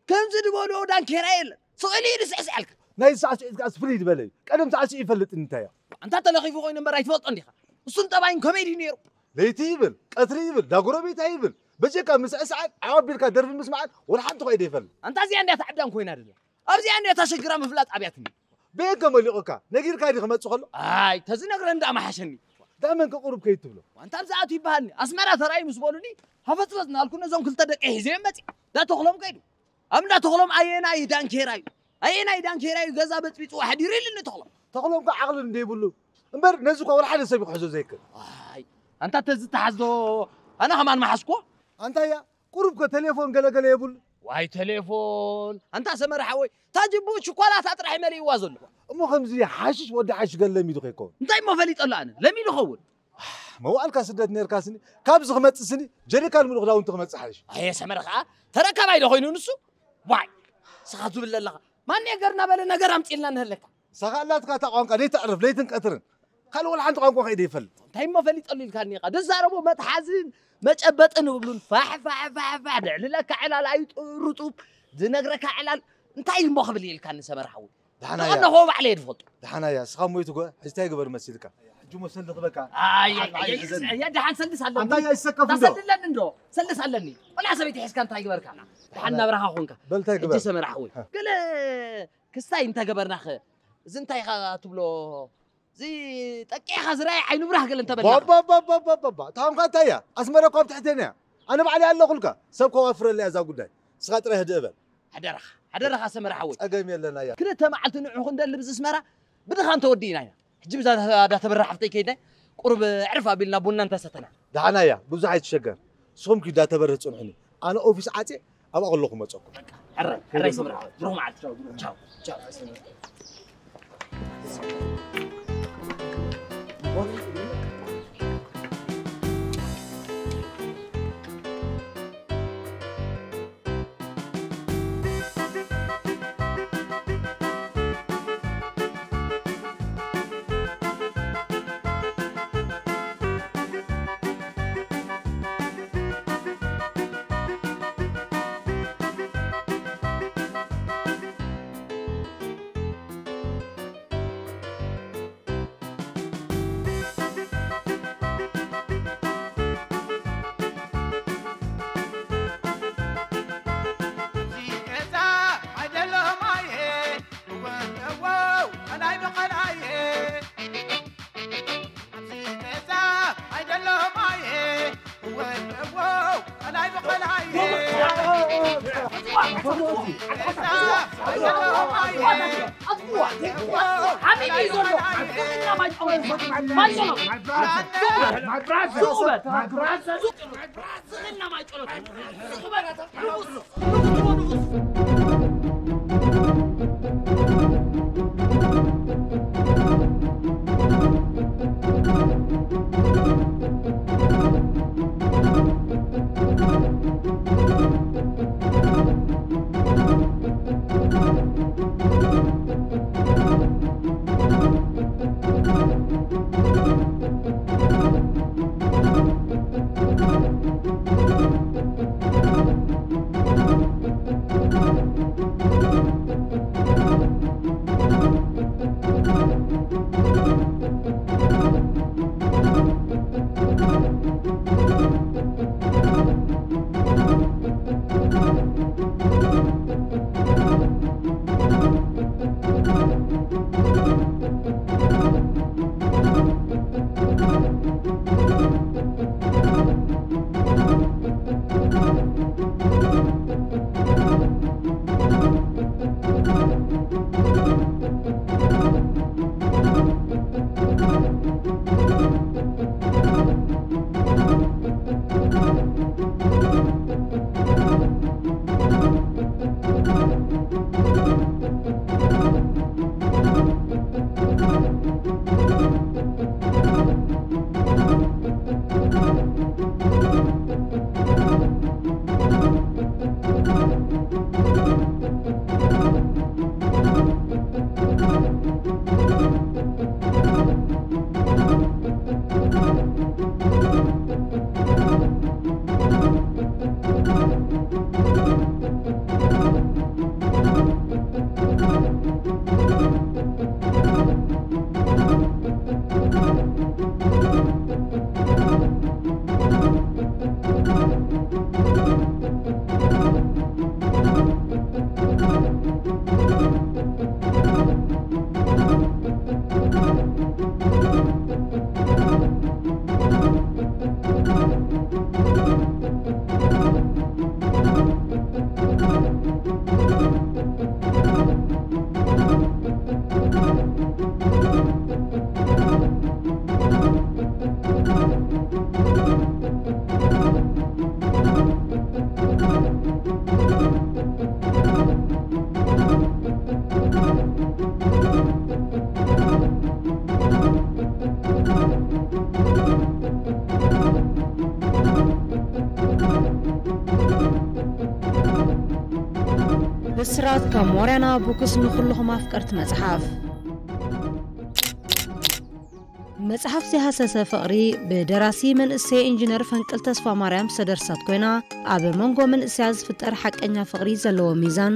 ከምዚ ዝበልዎ ዳንኬራ የለን። ስቕ ኢሉ እዩ ዝስዕስዐልካ። ናይ ሳዕስዒት ከኣ ፍልይ ዝበለ እዩ። ቀደም ሳዕስዒ ይፈልጥ እንታይ እያ? ኣንታ ተለኺፉ ኮይኑ እምበር ኣይትፈልጦ እንዲኻ። እሱን ጠባይን ከመይ ድዩ ነይሩ? ለይቲ ይብል፣ ቀትሪ ይብል፣ ዳጎረቤት ኣይብል። በጀካ ምስዕሳዕን ዓው ኣቢልካ ደርፊ ምስማዕን ወላ ሓንቲ ኳ እዩ ዘይፈልጥ። ኣንታ እዚኣ እንድያ እታ ዕብዳን ኮይና ደላ። ኣብዚኣ እንድያ እታ ሽግራ ምፍላጥ ኣብያትኒ። በየን ከመሊቑካ? ነጊርካ ድዩ ክመጽእ ከሎ? ኣይ፣ ተዝነግረን ደኣ ምሓሸኒ። ዳመን ከቕሩብ ከይትብሎ። ኣንታ ኣብዚኣቱ ይበሃልኒ። ኣስመራ ተራእዩ ምስ በሉኒ፣ ሃፈጽፈጽ እናልኩ ነዞም ክልተ ደቀይ ሒዘዮም መጺእ። እንዳ ተኽሎም ከይዱ። ኣብ እንዳ ተኽሎም ኣየናይ ዳንኬራ እዩ? ኣየናይ ዳንኬራ እዩ ገዛ በጽቢጹ ኣሕዲሩ ኢሉኒ ተኽሎም። ተኽሎም ከ ዓቕሊ እንደ ይብሉ። እምበር ነዚ እኳ ወላ ሓደ ሰብ እዩ ክሕዞ ዘይክእል። ኣይ፣ ኣንታ ተዝተሓዞ ኣነ ከማን ምሓዝኩዎ። ኣንታ እያ፣ ቁሩብ ከ ቴሌፎን ገለ ገለ የብሉ። ዋይ ቴሌፎን፣ ኣንታ ሰመረ ሓወይ፣ እታ ጅቡኡ ሽኳላታ ጥራሕ እዩ መሊእዋ ዘሎ። እሞ ከምዚ ሓሽሽ ወዲ ሓሽሽ ገለ ለሚዱ ከይከውን። እንታይ እሞ ፈሊጠሉ ኣነ? ለሚዱ ኸውን። መዋእልካ ስደት ነርካ ስኒ፣ ካብዚ ክመጽእ ስኒ፣ ጀሪካን ምሉእ ክዳውንቲ ክመጽእ ሓይሽ። ኣየ ሰመረ ከኣ ተረካባይ ዶ ኮይኑ ንሱ? ዋይ፣ ንስኻ ትብል ኣለኻ። ማን ነገር እናበለ ነገር ኣምጺእልና ንህለካ። ንስኻ ኣላትካ እታ ቋንቋ፣ ደይተዕርፍ፣ ለይትን ቀትርን። ካልእ ወላ ሓንቲ ቋንቋ ከይደ ይፈልጥ። እንታይ እሞ ፈሊጠሉ ኢልካኒ ኢኻ? ዝዛረቦ መትሓዝን መጨበጥን እብሉን ፋሕ ፋሕ ፋሕ ፋሕ፣ ዘዕልለካ ዕላል ኣይጥርጡብ፣ ዝነግረካ ዕላል እንታይ እሞ ክብል ኢልካኒ ሰመር ሓወይ? ደሓና እያ። ተቐነኹዎ ባዕለይ እየ ዝፈልጦ። ደሓና እያ። እስኻ ሞይቱ ጎ-፣ ሕጂ እንታይ ግበር መሲልካ? ሕጂ እሞ ሰልዲ ክበካ። ኣይ፣ ኣይ፣ ኣይ፣ ኣይ፣ ኣይ፣ ደሓን ሰልስ ኣለኒ። ኣንታ እያ ይሰከፍ እንዶ? ሰልለኒ እንዶ? ሰልስ ኣለኒ። ቆልዓ ሰበይቲ ሒዝካ እንታይ ግበርካ? ደሓን ደሓና። ናብራኻ ኾንካ። በል እንታይ ሕጂ ግበር? ሰመር ሓወይ። ሃ። ገለ ክስታይ እንተገበርናኸ? እዚ እንታይ ኢኻ ትብሎ? እዚ ጠቂዕኻ ዝረኣይ ዓይኑ ብራህ ገለ እንተበልና። ባባ፣ ባባ፣ ባባ፣ ባባ። እታ ኾንካ እንታይ እያ? ኣስመራ እኮ ኣብ ትሕቴና እያ። ኣነ ባዕለይ ኣለኹልካ። ሰብ ከዋፍረለይ እያ እዛ ጉዳይ። ንስኻ ጥራይ ህድእ በል። ሓደራኻ፣ ሓደራኻ ሰመር ሓወይ። ጸገም የለና እያ። ክልተ መዓልቲ ንዑ ክንደልብ ዝስመራ ብድኻ እንተወዲእና ኢና። ሕጂ ብዛ ዳተበራ ሓፍተይ ከይድና ቁሩብ ዕርፍ ኣቢልና ቡና እንተሰተና። ደሓና እያ፣ ብዙሕ ኣይትሸገር። ንስኹም ኪ ዳተበርህ ጽንሑኒ። ኣነ ኦፊስ ዓጽየ ኣብኣ ከለኹ መጸኩም። በቃ፣ ሕራይ፣ ሕራይ ሰመር ሓወይ። ብሩኽ መዓልቲ። ቻው፣ ቻው። ብስራት ካብ ሞርያና ቡክስ ንኹልኹም ኣፍቀርቲ መጽሓፍ። መጽሓፍ ዘይሃሰሰ ፍቕሪ ብደራሲ መንእሰይ ኢንጂነር ፈንቅል ተስፋ ማርያም ዝተደርሰት ኮይና፣ ኣብ መንጎ መንእሰያት ዝፍጠር ሓቀኛ ፍቕሪ ዘለዎ ሚዛን፣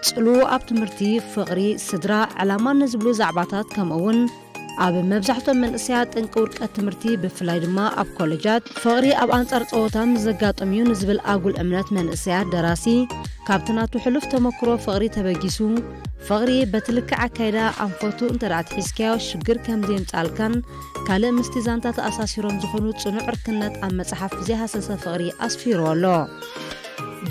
ጽልዎ ኣብ ትምህርቲ፣ ፍቕሪ፣ ስድራ፣ ዕላማን ንዝብሉ ዛዕባታት፣ ከምኡ እውን ኣብ መብዛሕትኦም መንእሰያት ጠንቂ ውድቀት ትምህርቲ፣ ብፍላይ ድማ ኣብ ኮለጃት፣ ፍቕሪ ኣብ ኣንጻር ጸወታ ምስ ዘጋጥም እዩ ንዝብል ኣጉል እምነት መንእሰያት፣ ደራሲ ካብቲ ናቱ ሕሉፍ ተመክሮ ፍቕሪ ተበጊሱ፣ ፍቕሪ በቲ ልክዕ ኣካይዳ ኣንፈቱ እንተ ደኣ ኣትሒዝካዮ ሽግር ከም ዘየምጽኣልካን ካልእ ምስቲ ዛንታ ተኣሳሲሮም ዝኾኑ ጽኑዕ ዕርክነት ኣብ መጽሓፍ ዘይሃሰሰ ፍቕሪ ኣስፊርዎ ኣሎ።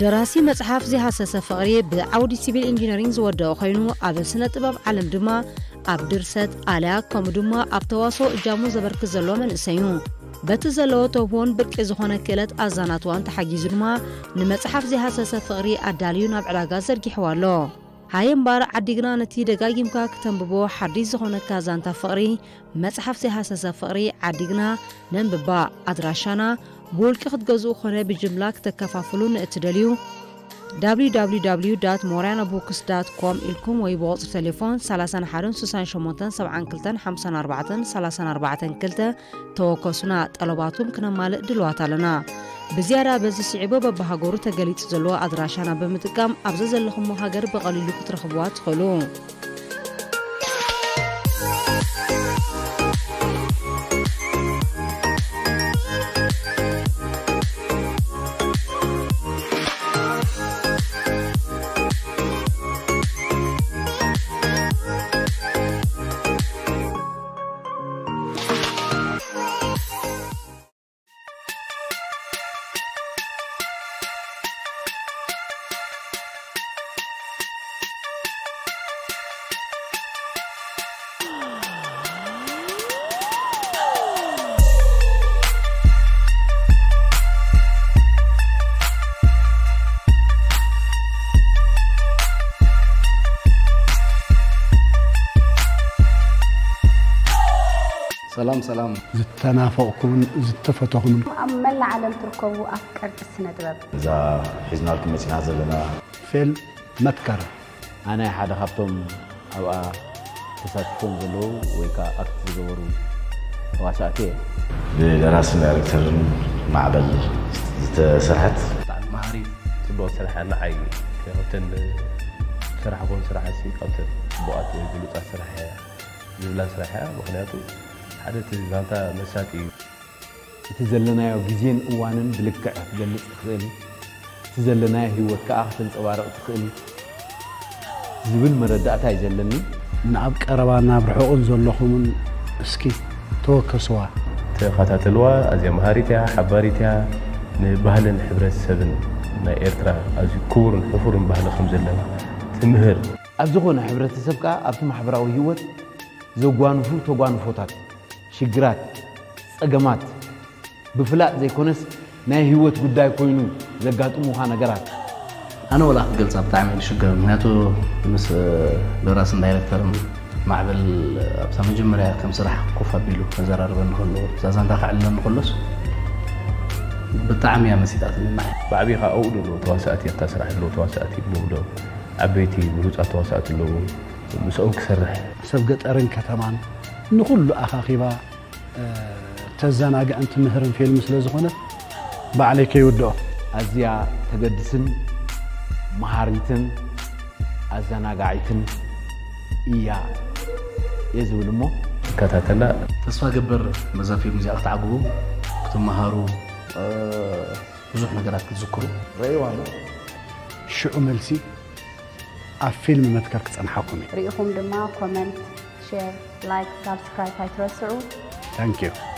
ደራሲ መጽሓፍ ዘይሃሰሰ ፍቕሪ ብዓውዲ ሲቪል ኢንጂነሪንግ ዝወደኦ ኮይኑ፣ ኣብ ስነ ጥበብ ዓለም ድማ ኣብ ድርሰት፣ ኣልያ ከምኡ ድማ ኣብ ተዋስኦ እጃሙ ዘበርክት ዘሎ መንእሰይ እዩ። በቲ ዘለዎ ተውህቦን ብርቂ ዝኾነ ክእለት ኣዛናትዋን ተሓጊዙ ድማ ንመጽሓፍ ዘይሃሰሰ ፍቕሪ ኣዳልዩ ናብ ዕዳጋ ዘርጊሕዋ ኣሎ። ሃየ እምበኣር ዓዲግና ነቲ ደጋጊምካ ክተንብቦ ሓዲሽ ዝኾነካ ዛንታ ፍቕሪ መጽሓፍ ዘይሃሰሰ ፍቕሪ ዓዲግና ነንብባ። ኣድራሻና ብውልቂ ክትገዝኡ ኮነ ብጅምላ ክተከፋፍሉ ንእትደልዩ www.morianabooks.com ኢልኩም ወይ ብቁጽሪ ቴሌፎን ሰላሳን ሓደን ስሳን ሸሞንተን ሰብዓን ክልተን ሓምሳን ኣርባዕተን ሰላሳን ኣርባዕተን ክልተ ተወከሱና። ጠለባትኩም ክነማልእ ድልዋት ኣለና። ብዝያዳ በዚ ስዒቡ በብሃገሩ ተገሊጹ ዘለዎ ኣድራሻና ብምጥቃም ኣብ ዘዘለኹሞ ሃገር ብቐሊሉ ክትረኽብዋ ትኽእሉ። ሰላም ሰላም። ዝተናፈቕኩምን ዝተፈተኹምን ኣብ መላእ ዓለም ትርከቡ ኣፍቀርቲ ስነ ጥበብ። እዛ ሒዝናልኩም መጺና ዘለና ፊልም መትከር። ኣነ ሓደ ካብቶም ኣብኣ ተሳቲፎም ዘለዉ ወይ ከኣ ኣክት ዝገበሩ ተዋሳእቲ እየ። ብደራስን ዳይሬክተርን ማዕበል ዝተሰርሐት። ብጣዕሚ መሃሪት፣ ጽቡቕ ስራሕ። ንዓይ ካብተን ዝሰራሕኩወን ስራሓት ሲ ካብተን ጽቡቓት ወይ ብሉጻት ስራሕ እያ ዝብላ ስራሕ እያ። ምኽንያቱ ሓደ እቲ ዛንታ መሳጢ እዩ። እቲ ዘለናዮ ግዜን እዋንን ብልክዕ ክትገልጽ ትኽእል፣ እቲ ዘለናዮ ህይወት ከኣ ከተንጸባርቕ ትኽእል ዝብል መረዳእታ እዩ ዘለኒ። ንኣብ ቀረባን ናብ ርሑቕን ዘለኹምን እስኪ ተወከስዋ። ተኸታተልዋ፣ ኣዝያ መሃሪት እያ፣ ሓባሪት እያ። ንባህልን ሕብረተሰብን ናይ ኤርትራ ኣዝዩ ክቡርን ሕፉርን ባህሊ ከም ዘለና ትምህር። ኣብ ዝኾነ ሕብረተሰብ ከኣ ኣብቲ ማሕበራዊ ህይወት ዘጓንፉ ተጓንፎታት፣ ሽግራት፣ ጸገማት፣ ብፍላጥ ዘይኮነስ ናይ ህይወት ጉዳይ ኮይኑ ዘጋጥሙኻ ነገራት። ኣነ ወላ ክገልጻ ብጣዕሚ እየ ዝሽገር፣ ምኽንያቱ ምስ ደራስን ዳይሬክተርን ማዕበል ኣብታ መጀመርያ ከም ስራሕ ኮፍ ኣቢሉ ከዘራርበኒ ከሎ፣ እዛ ዛንታ ከዕልለኒ ከሎስ ብጣዕሚ እያ መሲጣትኒ ንዓይ። ብዓብዪ ከኣ ኣብኡ ዘለዉ ተዋሳእቲ፣ ኣብታ ስራሕ ዘለዉ ተዋሳእቲ፣ ብውህዶ ዓበይቲ ብሉጻት ተዋሳእቲ ኣለዉ፣ ምስኦም ክሰርሕ። ሰብ ገጠርን ከተማን ንኹሉ ኣኻኺባ፣ እ፣ ተዘናግዕን ትምህርን ፊልም ስለ ዝኾነት ባዕለይ ከይውድኦ። ኣዝያ ተገድስን መሃሪትን ኣዘናጋዒትን እያ እየ ዝብል እሞ። ይከታተላ። ተስፋ ገብር በዛ ፊልም እዚኣ ክትዓግቡ፣ ክትመሃሩ፣ እ፣ ብዙሕ ነገራት ክትዝክሩ። ረእይዋ እሞ ሽዑ መልሲ ኣብ ፊልም መትከር ክጸንሓኩም እዩ። ርኢኹም ድማ ኮመንት፣ ሼር፣ ላይክ፣ ሳብስክራይብ ኣይትረስዑ። Thank you።